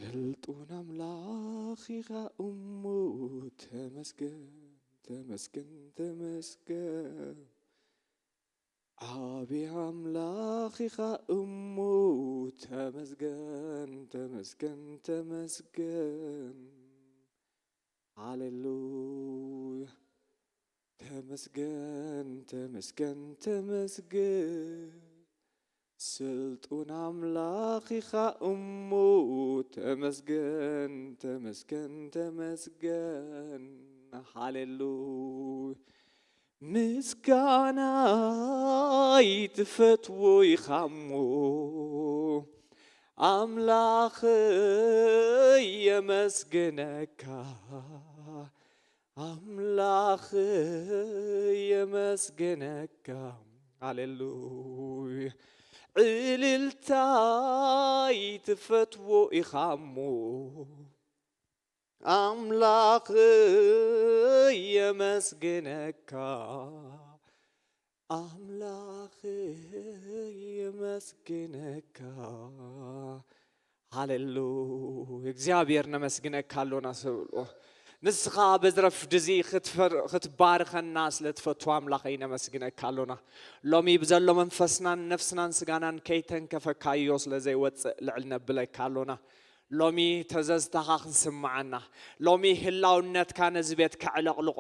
ስልጡን ኣምላኽ ኢኻ እሞ፣ ተመስገን፣ ተመስገን፣ ተመስገን። ዓቢ ኣምላኽ ኢኻ እሞ፣ ተመስገን፣ ተመስገን፣ ተመስገን። ሃሌሉያ። ተመስገን፣ ተመስገን፣ ተመስገን። ስልጡን ኣምላኽ ኢኻ እሞ፣ ተመስገን፣ ተመስገን፣ ተመስገን። ሃሌሉያ። ምስጋናይ ትፈትዎ ኢኻ እሞ፣ ኣምላኸይ የመስግነካ፣ ኣምላኸይ የመስግነካ። ሃሌሉያ። ዕልልታይ ትፈትዎ ኢኻ እሞ፣ ኣምላኸይ የመስግነካ፣ ኣምላኸይ የመስግነካ። ሃሌሉያ። እግዚኣብሔር ነመስግነካ ኣሎና ስብልዎ። ንስኻ በዚ ረፍዲ እዚ ክትፈር-፣ ክትባርኸና ስለ ትፈቱ ኣምላኸይ ነመስግነካ ኣሎና። ሎሚ ብዘሎ መንፈስናን ነፍስናን ስጋናን ከይተንከፈካዮ ስለ ዘይወፅእ ልዕል ነብለካ ኣሎና። ሎሚ ተዘዝታኻ ክንስምዓና፣ ሎሚ ህላውነትካ ነዚ ቤት ከዕለቕልቖ፣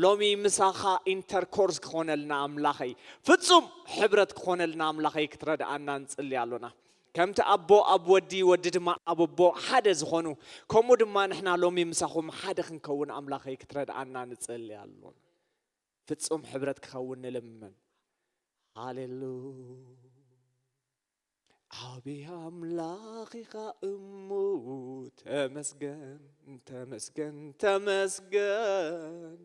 ሎሚ ምሳኻ ኢንተርኮርስ ክኾነልና ኣምላኸይ፣ ፍጹም ሕብረት ክኾነልና ኣምላኸይ ክትረድኣና ንጽሊ ኣሎና። ከምቲ ኣቦ ኣብ ወዲ፣ ወዲ ድማ ኣብ ኣቦ ሓደ ዝኾኑ፣ ከምኡ ድማ ንሕና ሎሚ ምሳኹም ሓደ ክንከውን ኣምላኸይ ክትረድኣና ንጽሊ ኣሎና። ፍጹም ሕብረት ክኸውን ንልምን። ሃሌሉያ። ዓቢ ኣምላኽ ኢኻ እሞ፣ ተመስገን፣ ተመስገን፣ ተመስገን።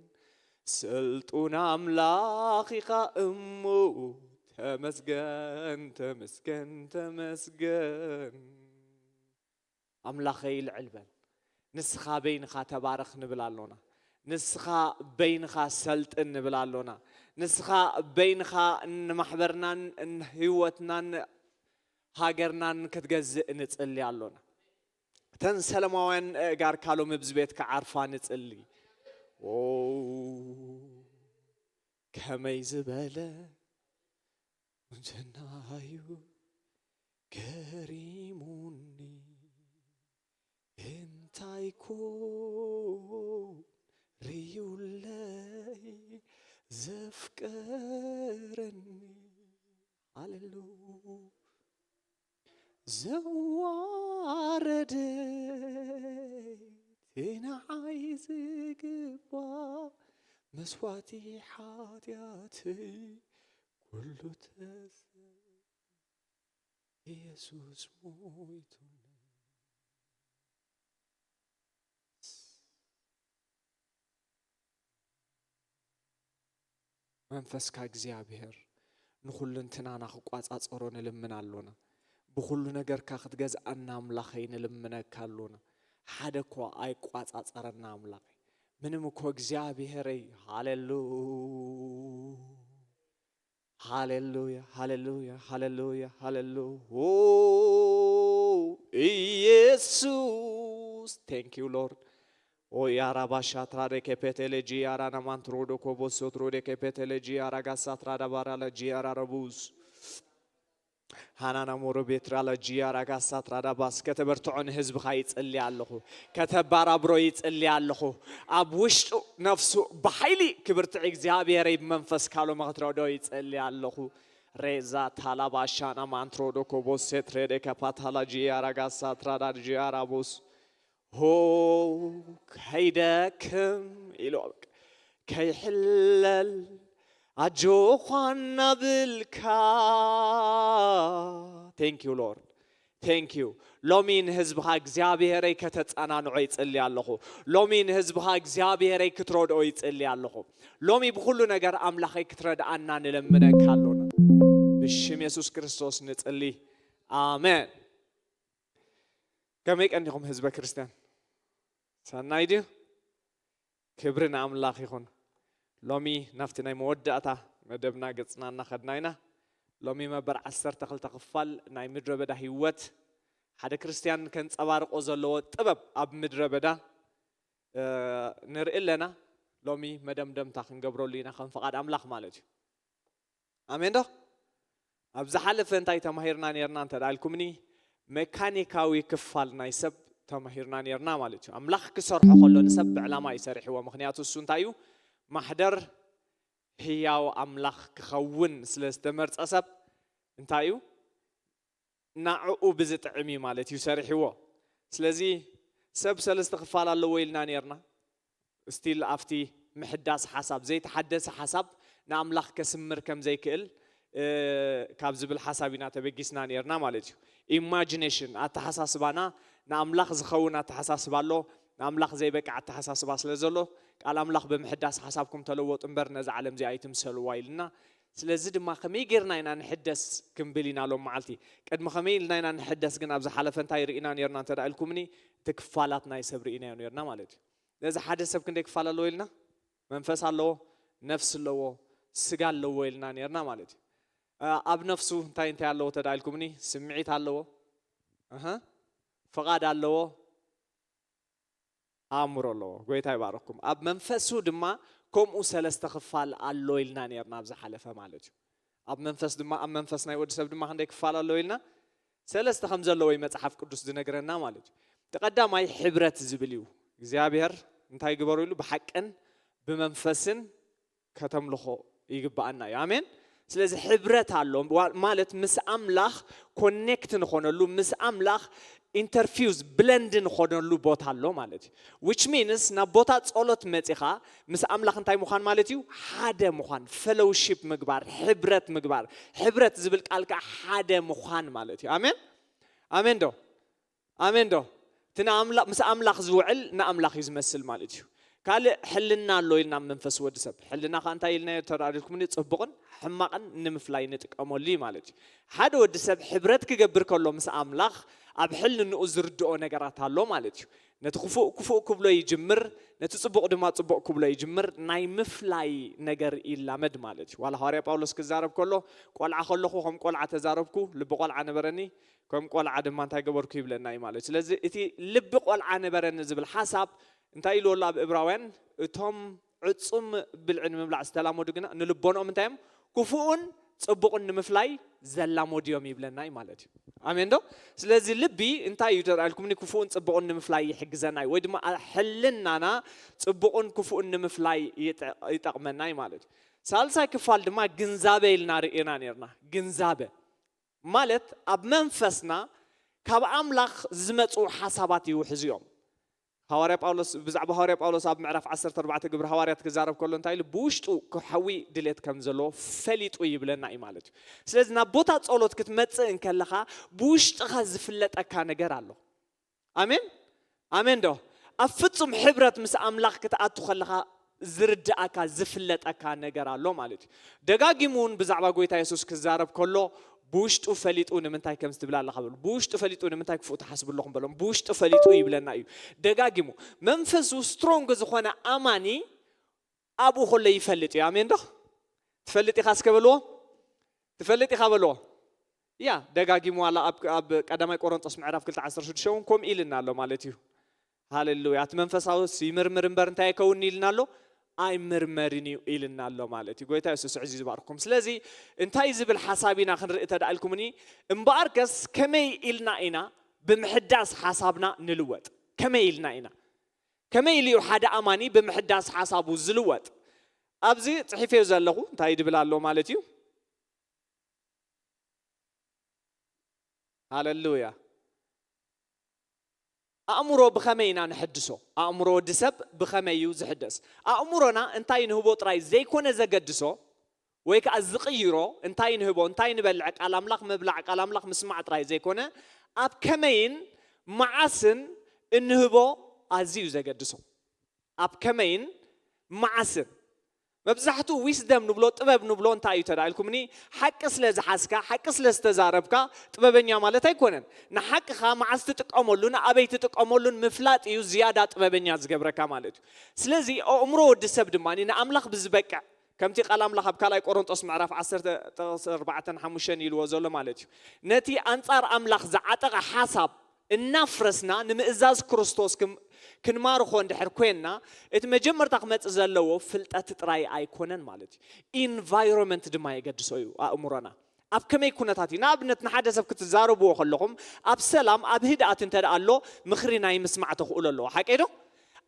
ስልጡን ኣምላኽ ኢኻ እሞ፣ ተመስገን፣ ተመስገን፣ ተመስገን። ኣምላኸይ ልዕል በል። ንስኻ በይንኻ ተባረኽ ንብል ኣሎና። ንስኻ በይንኻ ሰልጥን ንብል ኣሎና። ንስኻ በይንኻ ንማሕበርናን ንህይወትናን ሃገርናን ክትገዝእ ንጽሊ ኣሎና። እተን ሰለማውያን ኣእጋርካ ሎሚ ኣብዚ ቤት ክዓርፋ ንጽሊ። ኦ፣ ከመይ ዝበለ ቁንጅናዩ ገሪሙኒ፣ እንታይ ኮን ርዩለይ ዘፍቀረኒ። ሃሌሉ። ዘዋረደይ ንዓይ ዝግባእ መስዋእቲ ሓጢኣተይ ኩሉ ተሰ-፣ ኢየሱስ ሞይቱለይ። መንፈስካ እግዚኣብሔር ንኹልንትናና ክቋጻጸሮ ንልምን ኣሎና። ብኹሉ ነገርካ ክትገዝኣና ኣምላኸይ ንልምነካ ኣሎና። ሓደ እኳ ኣይቋጻጸረና ኣምላኸይ። ምንም እኮ እግዚኣብሔረይ። ሃሌሉ-፣ ሃሌሉያ፣ ሃሌሉያ፣ ሃሌሉያ፣ ሃሌሉ-፣ ኦ ኢየሱስ። Thank you Lord. ኦ ያራ ባሻ ትራደ ከፔቴሌ ጂ ያራ ናማንትሮዶ ኮቦሶ ትሮደ ከፔቴሌ ጂ ያራ ጋሳ ትራዳ ባራላ ጂ ያራ ረቡስ ሃናና ሞሮ ቤትራላ ጂ ያራ ጋሳ ትራዳ ባስ። ከተበርትዖ ንህዝብኻ ይጽሊ ኣለኹ። ከተባራብሮ ይጽሊ ኣለኹ። ኣብ ውሽጡ ነፍሱ ብሓይሊ ክብርትዕ እግዚኣብሔረይ ብመንፈስካ ሎሚ ክትረዶ ይጽሊ ኣለኹ። ሬዛ ታላ ባሻ ናማንትሮዶ ኮቦሴ ትሬደ ከፓታላ ጂ ያራ ጋሳ ትራዳ ጂ ያራ ቡስ። ሆ ከይደክም ኢሉ ከይሕለል ኣጆዃ እናብልካ። Thank you Lord, thank you። ሎሚ ንህዝብኻ እግዚኣብሔረይ ከተጸናንዖ ይጽሊ ኣለኹ። ሎሚ ንህዝብኻ እግዚኣብሔረይ ክትረድኦ ይጽሊ ኣለኹ። ሎሚ ብኹሉ ነገር ኣምላኸይ ክትረድኣና ንለምነካ ኣሎና። ብሽም የሱስ ክርስቶስ ንጽሊ። ኣሜን። ከመይ ቀኒኹም ህዝበ ክርስቲያን? ሰናይ ድዩ? ክብሪ ንኣምላኽ ይኹን። ሎሚ ናብቲ ናይ መወዳእታ መደብና ገጽና እናኸድና ኢና። ሎሚ መበል ዓሰርተ ክልተ ክፋል ናይ ምድረ በዳ ህይወት ሓደ ክርስትያን ከንጸባርቆ ዘለዎ ጥበብ ኣብ ምድረ በዳ ንርኢ ኣለና። ሎሚ መደምደምታ ክንገብረሉ ኢና ከም ፍቓድ ኣምላኽ ማለት እዩ። ኣሜን ዶ? ኣብ ዝሓለፈ እንታይ ተማሂርና ነርና እንተ ኢልኩምኒ፣ መካኒካዊ ክፋል ናይ ሰብ ተማሂርና ነርና ማለት እዩ። ኣምላኽ ክሰርሖ ከሎ ንሰብ ብዕላማ እዩ ሰሪሕዎ። ምክንያቱ እሱ እንታይ እዩ? ማሕደር ህያው ኣምላኽ ክኸውን ስለ ዝተመርጸ ሰብ እንታይ እዩ? ናዕኡ ብዝጥዕም እዩ ማለት እዩ ሰሪሕዎ። ስለዚ ሰብ ሰለስተ ክፋል ኣለዎ ኢልና ነርና። ስቲል ኣብቲ ምሕዳስ ሓሳብ፣ ዘይተሓደሰ ሓሳብ ንኣምላኽ ከስምር ከም ዘይክእል ካብ ዝብል ሓሳብ ኢና ተበጊስና ነርና ማለት እዩ። ኢማጂኔሽን፣ ኣተሓሳስባና ንኣምላኽ ዝኸውን ኣተሓሳስባ ኣሎ፣ ንኣምላኽ ዘይበቅዕ ኣተሓሳስባ ስለ ዘሎ ቃል ኣምላኽ ብምሕዳስ ሓሳብኩም ተለወጡ እምበር ነዛ ዓለም እዚኣ ኣይትምሰልዋ ኢልና። ስለዚ ድማ ከመይ ጌርና ኢና ንሕደስ ክንብል ኢና ሎም መዓልቲ። ቅድሚ ከመይ ኢልና ኢና ንሕደስ ግን ኣብ ዝሓለፈ እንታይ ርኢና ነርና እንተ ኢልኩምኒ፣ እቲ ክፋላት ናይ ሰብ ርኢናዮ ነርና ማለት እዩ። ነዚ ሓደ ሰብ ክንደይ ክፋል ኣለዎ ኢልና? መንፈስ ኣለዎ፣ ነፍሲ ኣለዎ፣ ስጋ ኣለዎ ኢልና ነርና ማለት እዩ። ኣብ ነፍሱ እንታይ እንታይ ኣለዎ ተዳ ኢልኩምኒ? ስምዒት ኣለዎ፣ ፍቓድ ኣለዎ፣ ኣእምሮ ኣለዎ። ጎይታ ይባረኩም። ኣብ መንፈሱ ድማ ከምኡ ሰለስተ ክፋል ኣሎ ኢልና ነርና ኣብ ዝሓለፈ ማለት እዩ። ኣብ መንፈስ ድማ ኣብ መንፈስ ናይ ወዲ ሰብ ድማ ክንደይ ክፋል ኣሎ ኢልና ሰለስተ ከም ዘለዎ እዩ መጽሓፍ ቅዱስ ዝነግረና ማለት እዩ። እቲ ቀዳማይ ሕብረት ዝብል እዩ። እግዚኣብሔር እንታይ ግበሩ ኢሉ ብሓቅን ብመንፈስን ከተምልኾ ይግባኣና እዩ። ኣሜን። ስለዚ ሕብረት ኣሎ ማለት ምስ ኣምላኽ ኮኔክት ንኾነሉ፣ ምስ ኣምላኽ ኢንተርፊውዝ ብለንድ ንኾነሉ ቦታ ኣሎ ማለት እዩ። ዊች ሚንስ ናብ ቦታ ጸሎት መጺኻ ምስ ኣምላኽ እንታይ ምዃን ማለት እዩ? ሓደ ምዃን፣ ፌሎውሺፕ ምግባር፣ ሕብረት ምግባር። ሕብረት ዝብል ቃል ከዓ ሓደ ምዃን ማለት እዩ። ኣሜን። ኣሜን ዶ? ኣሜን ዶ? እቲ ንኣምላ- ምስ ኣምላኽ ዝውዕል ንኣምላኽ እዩ ዝመስል ማለት እዩ። ካልእ ሕልና ኣሎ ኢልና ኣብ መንፈስ ወዲ ሰብ። ሕልና ከዓ እንታይ ኢልና ተራዲርኩምኒ? ጽቡቕን ሕማቕን ንምፍላይ ንጥቀመሉ እዩ ማለት እዩ። ሓደ ወዲ ሰብ ሕብረት ክገብር ከሎ ምስ ኣምላኽ ኣብ ሕልንኡ ዝርድኦ ነገራት ኣሎ ማለት እዩ። ነቲ ክፉእ ክፉእ ክብሎ ይጅምር፣ ነቲ ጽቡቕ ድማ ጽቡቕ ክብሎ ይጅምር። ናይ ምፍላይ ነገር ይላመድ ማለት እዩ። ዋላ ሃዋርያ ጳውሎስ ክዛረብ ከሎ ቆልዓ ከለኹ ከም ቆልዓ ተዛረብኩ፣ ልቢ ቆልዓ ነበረኒ፣ ከም ቆልዓ ድማ እንታይ ገበርኩ ይብለና እዩ ማለት እዩ። ስለዚ እቲ ልቢ ቆልዓ ነበረኒ ዝብል ሓሳብ እንታይ ኢልዎ ኣሎ ኣብ እብራውያን? እቶም ዕጹም ብልዒ ንምብላዕ ዝተላመዱ ግና ንልቦንኦም እንታይ እዮም? ክፉእን ጽቡቕን ንምፍላይ ዘላመዱ እዮም ይብለና እዩ ማለት እዩ። ኣሜን ዶ? ስለዚ ልቢ እንታይ እዩ ተባልኩምኒ? ክፉእን ጽቡቕን ንምፍላይ ይሕግዘና እዩ፣ ወይ ድማ ሕልናና ጽቡቕን ክፉእን ንምፍላይ ይጠ- ይጠቕመና እዩ ማለት እዩ። ሳልሳይ ክፋል ድማ ግንዛበ ኢልና ርኢና ነርና። ግንዛበ ማለት ኣብ መንፈስና ካብ ኣምላኽ ዝመጹ ሓሳባት ይውሕዙ እዮም። ሃዋርያ ጳውሎስ ብዛዕባ ሃዋርያ ጳውሎስ ኣብ ምዕራፍ ዓሰርተ ኣርባዕተ ግብሪ ሃዋርያት ክዛረብ ከሎ እንታይ ኢሉ? ብውሽጡ ክሓዊ ድሌት ከም ዘለዎ ፈሊጡ ይብለና እዩ ማለት እዩ። ስለዚ ናብ ቦታ ጸሎት ክትመጽእ እንከለኻ ብውሽጥኻ ዝፍለጠካ ነገር ኣሎ። ኣሜን ኣሜን ዶ? ኣብ ፍጹም ሕብረት ምስ ኣምላኽ ክትኣቱ ከለኻ ዝርድኣካ ዝፍለጠካ ነገር ኣሎ ማለት እዩ። ደጋጊሙ እውን ብዛዕባ ጎይታ የሱስ ክዛረብ ከሎ ብውሽጡ ፈሊጡ ንምንታይ ከም ዝትብላ ኣለኻ በሉ። ብውሽጡ ፈሊጡ ንምንታይ ክፉእ ትሓስቡ ኣለኹም በሎም። ብውሽጡ ፈሊጡ ይብለና እዩ። ደጋጊሙ መንፈሱ ስትሮንግ ዝኾነ ኣማኒ ኣብኡ ከሎ ይፈልጥ እዩ። ኣሜን ዶ? ትፈልጥ ኢኻ እስከ በልዎ። ትፈልጥ ኢኻ በልዎ። ያ ደጋጊሙ ዋላ ኣብ ኣብ ቀዳማይ ቆሮንጦስ ምዕራፍ ክልተ ዓሰርተ ሽዱሽተ እውን ከምኡ ኢልና ኣሎ ማለት እዩ። ሃሌሉያ። እቲ መንፈሳውስ ይምርምር እምበር እንታይ ኣይከውን ኢልና ኣሎ? ኣይምርመርን እዩ ኢልና ኣሎ ማለት እዩ። ጎይታ የሱስ ዕዚ ዝባርኩም። ስለዚ እንታይ ዝብል ሓሳብ ኢና ክንርኢ ተዳእልኩምኒ? እምበኣርከስ ከመይ ኢልና ኢና ብምሕዳስ ሓሳብና ንልወጥ? ከመይ ኢልና ኢና? ከመይ ኢሉ እዩ ሓደ ኣማኒ ብምሕዳስ ሓሳቡ ዝልወጥ? ኣብዚ ጽሒፈዮ ዘለኹ እንታይ ድብል ኣሎ ማለት እዩ? ሃሌሉያ። ኣእምሮ ብኸመይ ኢና ንሕድሶ? ኣእምሮ ወዲ ሰብ ብኸመይ እዩ ዝሕደስ? ኣእምሮና እንታይ ንህቦ ጥራይ ዘይኮነ ዘገድሶ ወይ ከዓ ዝቕይሮ እንታይ ንህቦ፣ እንታይ ንበልዕ፣ ቃል ኣምላኽ ምብላዕ፣ ቃል ኣምላኽ ምስማዕ ጥራይ ዘይኮነ ኣብ ከመይን መዓስን እንህቦ ኣዝዩ ዘገድሶ። ኣብ ከመይን መዓስን መብዛሕትኡ ዊስደም ንብሎ ጥበብ ንብሎ እንታይ እዩ ተዳ ኢልኩምኒ? ሓቂ ስለ ዝሓዝካ ሓቂ ስለ ዝተዛረብካ ጥበበኛ ማለት ኣይኮነን። ንሓቅኻ መዓስ ትጥቀመሉን ኣበይ ትጥቀመሉን ምፍላጥ እዩ ዝያዳ ጥበበኛ ዝገብረካ ማለት እዩ። ስለዚ ኣእምሮ ወዲ ሰብ ድማ ንኣምላኽ ብዝበቅዕ ከምቲ ቃል ኣምላኽ ኣብ ካልኣይ ቆሮንጦስ ምዕራፍ ዓሰርተ ጥቕሲ ኣርባዕተን ሓሙሽተን ኢልዎ ዘሎ ማለት እዩ። ነቲ ኣንጻር ኣምላኽ ዝዓጠቐ ሓሳብ እናፍረስና ንምእዛዝ ክርስቶስ ክንማርኾ እንድሕር ኮይንና፣ እቲ መጀመርታ ክመፅእ ዘለዎ ፍልጠት ጥራይ ኣይኮነን ማለት እዩ። ኢንቫይሮንመንት ድማ የገድሶ እዩ ኣእምሮና። ኣብ ከመይ ኩነታት እዩ? ንኣብነት ንሓደ ሰብ ክትዛረብዎ ከለኹም ኣብ ሰላም ኣብ ህድኣት እንተ ደኣ ኣሎ ምኽሪ ናይ ምስማዕ ተኽእሎ ኣለዎ። ሓቀይ ዶ?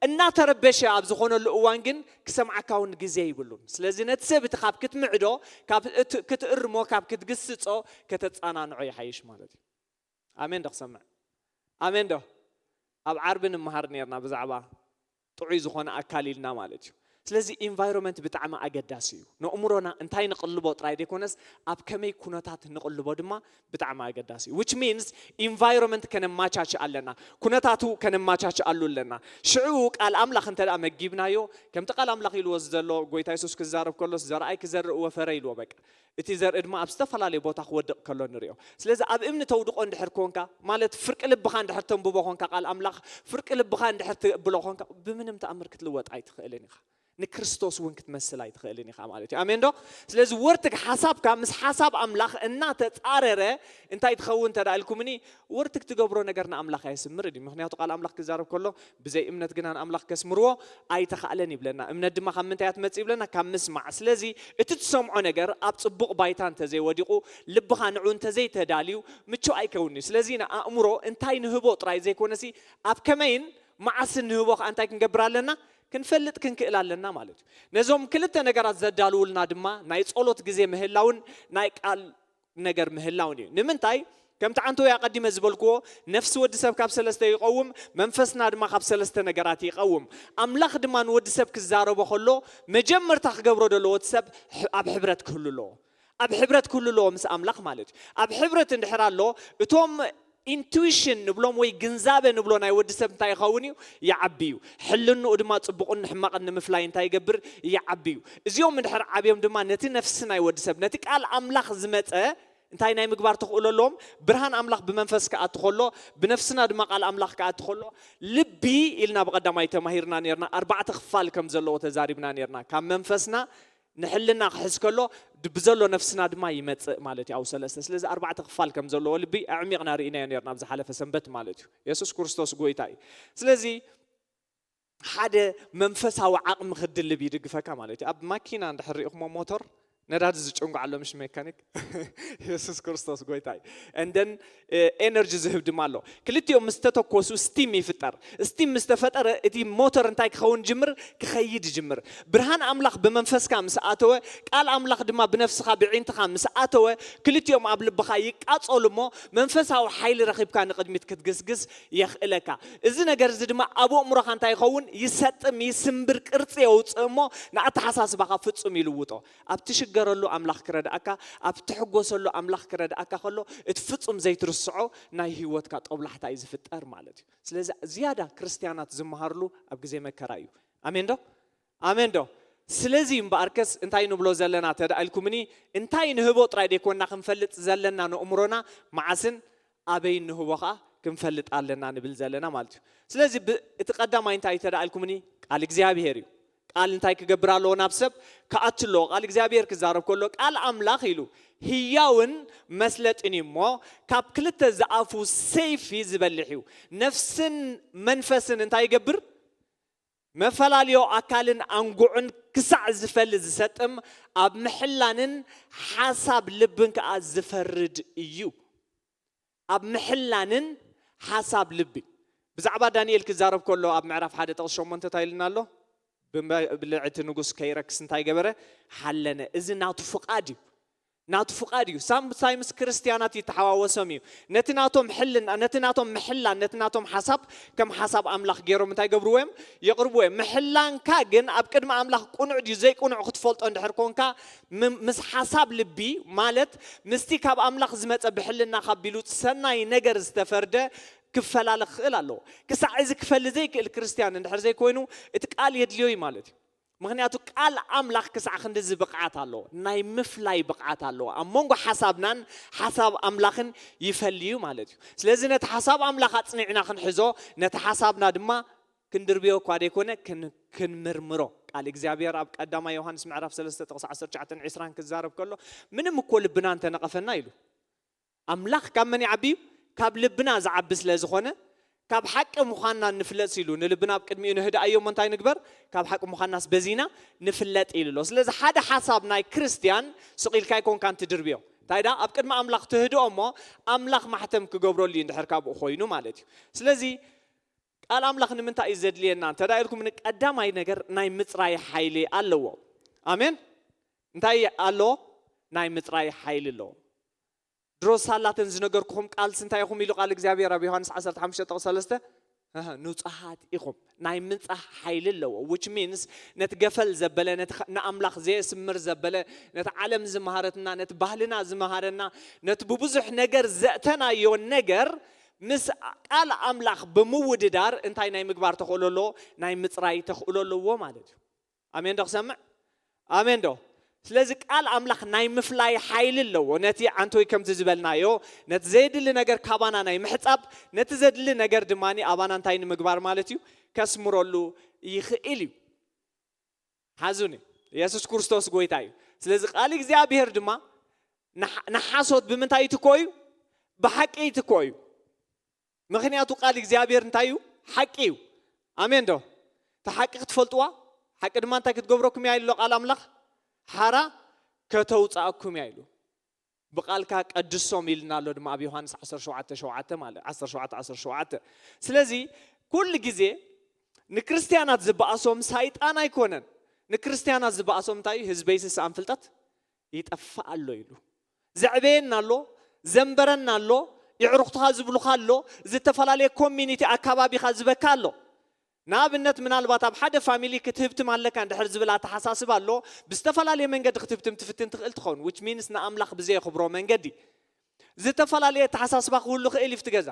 እናተረበሸ ኣብ ዝኾነሉ እዋን ግን ክሰምዓካ እውን ግዜ ይብሉን። ስለዚ ነቲ ሰብ እቲ ካብ ክትምዕዶ፣ ክትእርሞ፣ ካብ ክትግስጾ ከተጻናንዖ ይሓይሽ ማለት እዩ። ኣሜን ዶ ክሰምዕ? ኣሜን ዶ? ኣብ ዓርቢ ንምሃር ነርና ብዛዕባ ጥዑይ ዝኾነ ኣካል ኢልና ማለት እዩ። ስለዚ ኢንቫይሮንመንት ብጣዕሚ ኣገዳሲ እዩ። ንእምሮና እንታይ ንቕልቦ ጥራይ ዘይኮነስ ኣብ ከመይ ኩነታት ንቕልቦ ድማ ብጣዕሚ ኣገዳሲ እዩ። Which means ኢንቫይሮንመንት ከነማቻች ኣለና፣ ኩነታቱ ከነማቻች ኣሉ ኣለና። ሽዑ ቃል ኣምላኽ እንተ ደኣ መጊብናዮ፣ ከምቲ ቃል ኣምላኽ ኢልዎ ዘሎ፣ ጎይታ የሱስ ክዛረብ ከሎስ ዘርኣይ ክዘርእ ወፈረ ኢልዎ። በቃ እቲ ዘርኢ ድማ ኣብ ዝተፈላለየ ቦታ ክወድቕ ከሎ ንሪኦ። ስለዚ ኣብ እምኒ ተውድቆ እንድሕር ኮንካ፣ ማለት ፍርቂ ልብኻ እንድሕር ተንብቦ ኮንካ፣ ቃል ኣምላኽ ፍርቂ ልብኻ እንድሕር ትብሎ ኮንካ፣ ብምንም ተኣምር ክትልወጥ ኣይትኽእልን ኢኻ። ንክርስቶስ እውን ክትመስል ኣይትኽእልን ኢኻ ማለት እዩ። ኣሜን ዶ? ስለዚ ወርትግ ሓሳብካ ምስ ሓሳብ ኣምላኽ እናተጻረረ እንታይ ትኸውን እንተ ደኣ ኢልኩምኒ፣ ወርትግ ትገብሮ ነገር ንኣምላኽ ኣየስምርን እዩ። ምኽንያቱ ቃል ኣምላኽ ክዛረብ ከሎ ብዘይ እምነት ግና ንኣምላኽ ከስምርዎ ኣይተኻእለን ይብለና። እምነት ድማ ካብ ምንታይ እያ ትመጽእ ይብለና? ካብ ምስማዕ። ስለዚ እቲ ትሰምዖ ነገር ኣብ ጽቡቕ ባይታ እንተዘይወዲቑ፣ ልብኻ ንዑ እንተዘይተዳልዩ ምቹእ ኣይከውን እዩ። ስለዚ ንኣእምሮ እንታይ ንህቦ ጥራይ ዘይኮነሲ ኣብ ከመይን መዓስን ንህቦ ከኣ እንታይ ክንገብር ኣለና? ክንፈልጥ ክንክእል ኣለና ማለት እዩ። ነዞም ክልተ ነገራት ዘዳልውልና ድማ ናይ ጸሎት ግዜ ምህላውን ናይ ቃል ነገር ምህላውን እዩ። ንምንታይ? ከምቲ ዓንተወይ ኣቐዲመ ዝበልክዎ፣ ነፍሲ ወዲ ሰብ ካብ ሰለስተ ይቐውም፣ መንፈስና ድማ ካብ ሰለስተ ነገራት ይቐውም። ኣምላኽ ድማ ንወዲ ሰብ ክዛረቦ ከሎ መጀመርታ ክገብሮ ዘለዎ እቲ ሰብ ሕ- ኣብ ሕብረት ክህሉ ኣለዎ። ኣብ ሕብረት ክህሉ ኣለዎ ምስ ኣምላኽ ማለት እዩ። ኣብ ሕብረት እንድሕር ኣሎ፣ እቶም ኢንቱዊሽን ንብሎም ወይ ግንዛበ ንብሎ ናይ ወዲ ሰብ እንታይ ይኸውን እዩ? ይዓቢ እዩ። ሕልንኡ ድማ ጽቡቕን ሕማቕን ንምፍላይ እንታይ ይገብር? ይዓቢ እዩ። እዚኦም እንድሕር ዓብዮም ድማ ነቲ ነፍሲ ናይ ወዲ ሰብ፣ ነቲ ቃል ኣምላኽ ዝመጸ እንታይ ናይ ምግባር ተኽእሎ ኣለዎም? ብርሃን ኣምላኽ ብመንፈስ ክኣቲ ከሎ፣ ብነፍስና ድማ ቃል ኣምላኽ ክኣቲ ከሎ፣ ልቢ ኢልና ብቐዳማይ ተማሂርና ነርና፣ ኣርባዕተ ክፋል ከም ዘለዎ ተዛሪብና ነርና። ካብ መንፈስና ንሕልና ክሕዝ ከሎ፣ ድ- ብዘሎ ነፍስና ድማ ይመጽእ ማለት እዩ። ኣብ ሰለስተ፣ ስለዚ ኣርባዕተ ክፋል ከም ዘለዎ ልቢ ኣዕሚቕና ርኢናዮ ነርና ኣብ ዝሓለፈ ሰንበት ማለት እዩ። የሱስ ክርስቶስ ጎይታ እዩ። ስለዚ ሓደ መንፈሳዊ ዓቕሚ ክድልብ ይድግፈካ ማለት እዩ። ኣብ ማኪና እንድሕር ሪኢኹሞ፣ ሞተር ነዳዲ ዝጭንጉ ኣሎ፣ ምሽ ሜካኒክ? የሱስ ክርስቶስ ጎይታ እዩ። እንደን ኤነርጂ ዝህብ ድማ ኣሎ። ክልቲኦም ምስ ተተኮሱ ስቲም ይፍጠር። ስቲም ምስ ተፈጠረ እቲ ሞተር እንታይ ክኸውን ጅምር? ክኸይድ ይጅምር። ብርሃን ኣምላኽ ብመንፈስካ ምስ ኣተወ፣ ቃል ኣምላኽ ድማ ብነፍስኻ ብዒንትኻ ምስ ኣተወ፣ ክልቲኦም ኣብ ልብኻ ይቃጸሉ እሞ መንፈሳዊ ሓይሊ ረኺብካ ንቕድሚት ክትግስግስ የኽእለካ። እዚ ነገር እዚ ድማ ኣብ ኣእምሮኻ እንታይ ይኸውን? ይሰጥም፣ ይስምብር፣ ቅርጺ የውፅእ እሞ ንኣተሓሳስባኻ ፍጹም ይልውጦ። ኣብ ትሽገረሉ ኣምላኽ ክረድኣካ፣ ኣብ ትሕጎሰሉ ኣምላኽ ክረድኣካ ከሎ እቲ ፍጹም ዘይትርስዖ ናይ ህይወትካ ጦብላሕታ እዩ ዝፍጠር ማለት እዩ። ስለዚ ዝያዳ ክርስትያናት ዝመሃርሉ ኣብ ግዜ መከራ እዩ። ኣሜን ዶ? ኣሜን ዶ? ስለዚ እምበኣርከስ እንታይ ንብሎ ዘለና ተደኣ ኢልኩምኒ፣ እንታይ ንህቦ ጥራይ ደይኮንና ክንፈልጥ ዘለና ንእምሮና፣ መዓስን ኣበይ ንህቦ ኸኣ ክንፈልጥ ኣለና ንብል ዘለና ማለት እዩ። ስለዚ ብ- እቲ ቀዳማይ እንታይ ተደኣ ኢልኩምኒ፣ ቃል እግዚኣብሄር እዩ። ቃል እንታይ ክገብር ኣለዎ? ናብ ሰብ ክኣቱ ኣለዎ። ቃል እግዚኣብሄር ክዛረብ ከሎ ቃል ኣምላኽ ኢሉ ህያውን መስለጥን እዩ እሞ ካብ ክልተ ዝኣፉ ሰይፊ ዝበልሕ እዩ፣ ነፍስን መንፈስን እንታይ ይገብር? መፈላለዮ ኣካልን ኣንጉዕን ክሳዕ ዝፈሊ ዝሰጥም፣ ኣብ ምሕላንን ሓሳብ ልብን ከኣ ዝፈርድ እዩ። ኣብ ምሕላንን ሓሳብ ልቢ። ብዛዕባ ዳንኤል ክዛረብ ከሎ ኣብ ምዕራፍ ሓደ ጥቕሲ ሸሞንተ እንታይ ኢልና ኣሎ? ብመ- ብልዕቲ ንጉስ ከይረክስ እንታይ ገበረ? ሓለነ። እዚ ናቱ ፍቓድ እዩ። ናቱ ፍቓድ እዩ። ሳምታይምስ ክርስትያናት ይተሓዋወሶም እዩ። ነቲ ናቶም ሕልና፣ ነቲ ናቶም ምሕላን፣ ነቲ ናቶም ሓሳብ ከም ሓሳብ ኣምላኽ ገይሮም እንታይ ገብርዎ እዮም? የቕርብዎ እዮም። ምሕላንካ ግን ኣብ ቅድሚ ኣምላኽ ቅኑዕ ድዩ ዘይቅኑዕ ክትፈልጦ እንድሕር ኮንካ፣ ም- ምስ ሓሳብ ልቢ፣ ማለት ምስቲ ካብ ኣምላኽ ዝመጸ ብሕልና ካብ ቢሉ ሰናይ ነገር ዝተፈርደ ክፈላለ ክኽእል ኣለዎ። ክሳዕ እዚ ክፈሊ ዘይክእል ክርስትያን እንድሕር ዘይኮይኑ እቲ ቃል የድልዮ እዩ ማለት እዩ። ምኽንያቱ ቃል ኣምላኽ ክሳዕ ክንድዚ ብቕዓት ኣለዎ፣ ናይ ምፍላይ ብቕዓት ኣለዎ። ኣብ መንጎ ሓሳብናን ሓሳብ ኣምላኽን ይፈሊ እዩ ማለት እዩ። ስለዚ ነቲ ሓሳብ ኣምላኽ ኣጽኒዕና ክንሕዞ፣ ነቲ ሓሳብና ድማ ክንድርብዮ እኳ ደይኮነ ክን- ክንምርምሮ። ቃል እግዚኣብሔር ኣብ ቀዳማይ ዮሃንስ ምዕራፍ ሰለስተ ጥቕሲ ዓሰርተ ትሽዓተን ዕስራን ክዛረብ ከሎ፣ ምንም እኮ ልብና እንተነቐፈና ኢሉ፣ ኣምላኽ ካብ መን ይዓቢ እዩ? ካብ ልብና ዝዓቢ ስለ ዝኾነ፣ ካብ ሓቂ ምዃንና ንፍለጥ ኢሉ። ንልብና ኣብ ቅድሚኡ ንህድኣዮ እሞ እንታይ ንግበር? ካብ ሓቂ ምዃንናስ በዚና ንፍለጥ ኢሉ ኣሎ። ስለዚ ሓደ ሓሳብ ናይ ክርስትያን ስቕ ኢልካ ኣይኮንካን ትድርብዮ። እንታይ ደኣ? ኣብ ቅድሚ ኣምላኽ ትህድኦ እሞ ኣምላኽ ማሕተም ክገብረሉ እዩ፣ እንድሕር ካብኡ ኮይኑ ማለት እዩ። ስለዚ ቃል ኣምላኽ ንምንታይ እዩ ዘድልየና እንተ ደኣ ኢልኩም፣ ንቀዳማይ ነገር ናይ ምጽራይ ሓይሊ ኣለዎ። ኣሜን። እንታይ ኣለዎ? ናይ ምጽራይ ሓይሊ ኣለዎ። ድሮ ሳላተን ዝነገርኩኹም ቃልስ እንታይ ኢኹም ኢሉ ቃል እግዚኣብሔር ኣብ ዮሃንስ ዓሰርተ ሓሙሽተ ጥቕሲ ሰለስተ? እህ፣ ንጹሃት ኢኹም። ናይ ምንጻህ ሓይሊ ኣለዎ። Which means ነቲ ገፈል ዘበለ፣ ነቲ ኸ-፣ ንኣምላኽ ዘየስምር ዘበለ፣ ነቲ ዓለም ዝመሃረትና፣ ነቲ ባህልና ዝመሃረና፣ ነቲ ብብዙሕ ነገር ዘእተናዮ ነገር ምስ ቃል ኣምላኽ ብምውድዳር እንታይ ናይ ምግባር ተኽእሎ ኣለዎ? ናይ ምጽራይ ተኽእሎ ኣለዎ ማለት እዩ። ኣሜን ዶ ክሰምዕ? ኣሜን ዶ? ስለዚ ቃል ኣምላኽ ናይ ምፍላይ ሓይሊ ኣለዎ። ነቲ ዓንቶይ ከምዚ ዝበልናዮ፣ ነቲ ዘየድሊ ነገር ካባና ናይ ምሕጻብ፣ ነቲ ዘድሊ ነገር ድማ ኣባና እንታይ ንምግባር ማለት እዩ? ከስምረሉ ይኽእል እዩ። ሓዙኒ፣ የሱስ ክርስቶስ ጎይታ እዩ። ስለዚ ቃል እግዚኣብሔር ድማ ንሓ-፣ ንሓሶት ብምንታይ ይትኮ እዩ? ብሓቂ ይትኮ እዩ። ምኽንያቱ ቃል እግዚኣብሔር እንታይ እዩ? ሓቂ እዩ። ኣሜን ዶ? እቲ ሓቂ ክትፈልጥዋ፣ ሓቂ ድማ እንታይ ክትገብረኩም እያ ኢሉ ቃል ኣምላኽ? ሓራ ከተውፅኣኩም እያ ኢሉ። ብቃልካ ቀድሶም ኢልና ኣሎ ድማ ኣብ ዮሃንስ ዓሰርተ ሸውዓተ ሸውዓተ ማለት፣ ዓሰርተ ሸውዓተ ዓሰርተ ሸውዓተ። ስለዚ ኩሉ ግዜ ንክርስትያናት ዝበኣሶም ሳይጣን ኣይኮነን። ንክርስትያናት ዝበኣሶም እንታይ እዩ? ህዝበይ ስስኣን ፍልጠት ይጠፍእ ኣሎ ኢሉ። ዘዕበየና ኣሎ፣ ዘንበረና ኣሎ፣ የዕሩኽትኻ ዝብሉኻ ኣሎ፣ ዝተፈላለየ ኮሚኒቲ ኣካባቢኻ ዝበካ ኣሎ። ንኣብነት ምናልባት ኣብ ሓደ ፋሚሊ ክትህብትም ኣለካ እንድሕር ዝብል ኣተሓሳስባ ኣሎ። ብዝተፈላለየ መንገዲ ክትህብትም ትፍትን ትኽእል ትኸውን፣ which means ንኣምላኽ ብዘየኽብሮ መንገዲ። ዝተፈላለየ ኣተሓሳስባ ክህሉ ይኽእል እዩ ኣብቲ ገዛ።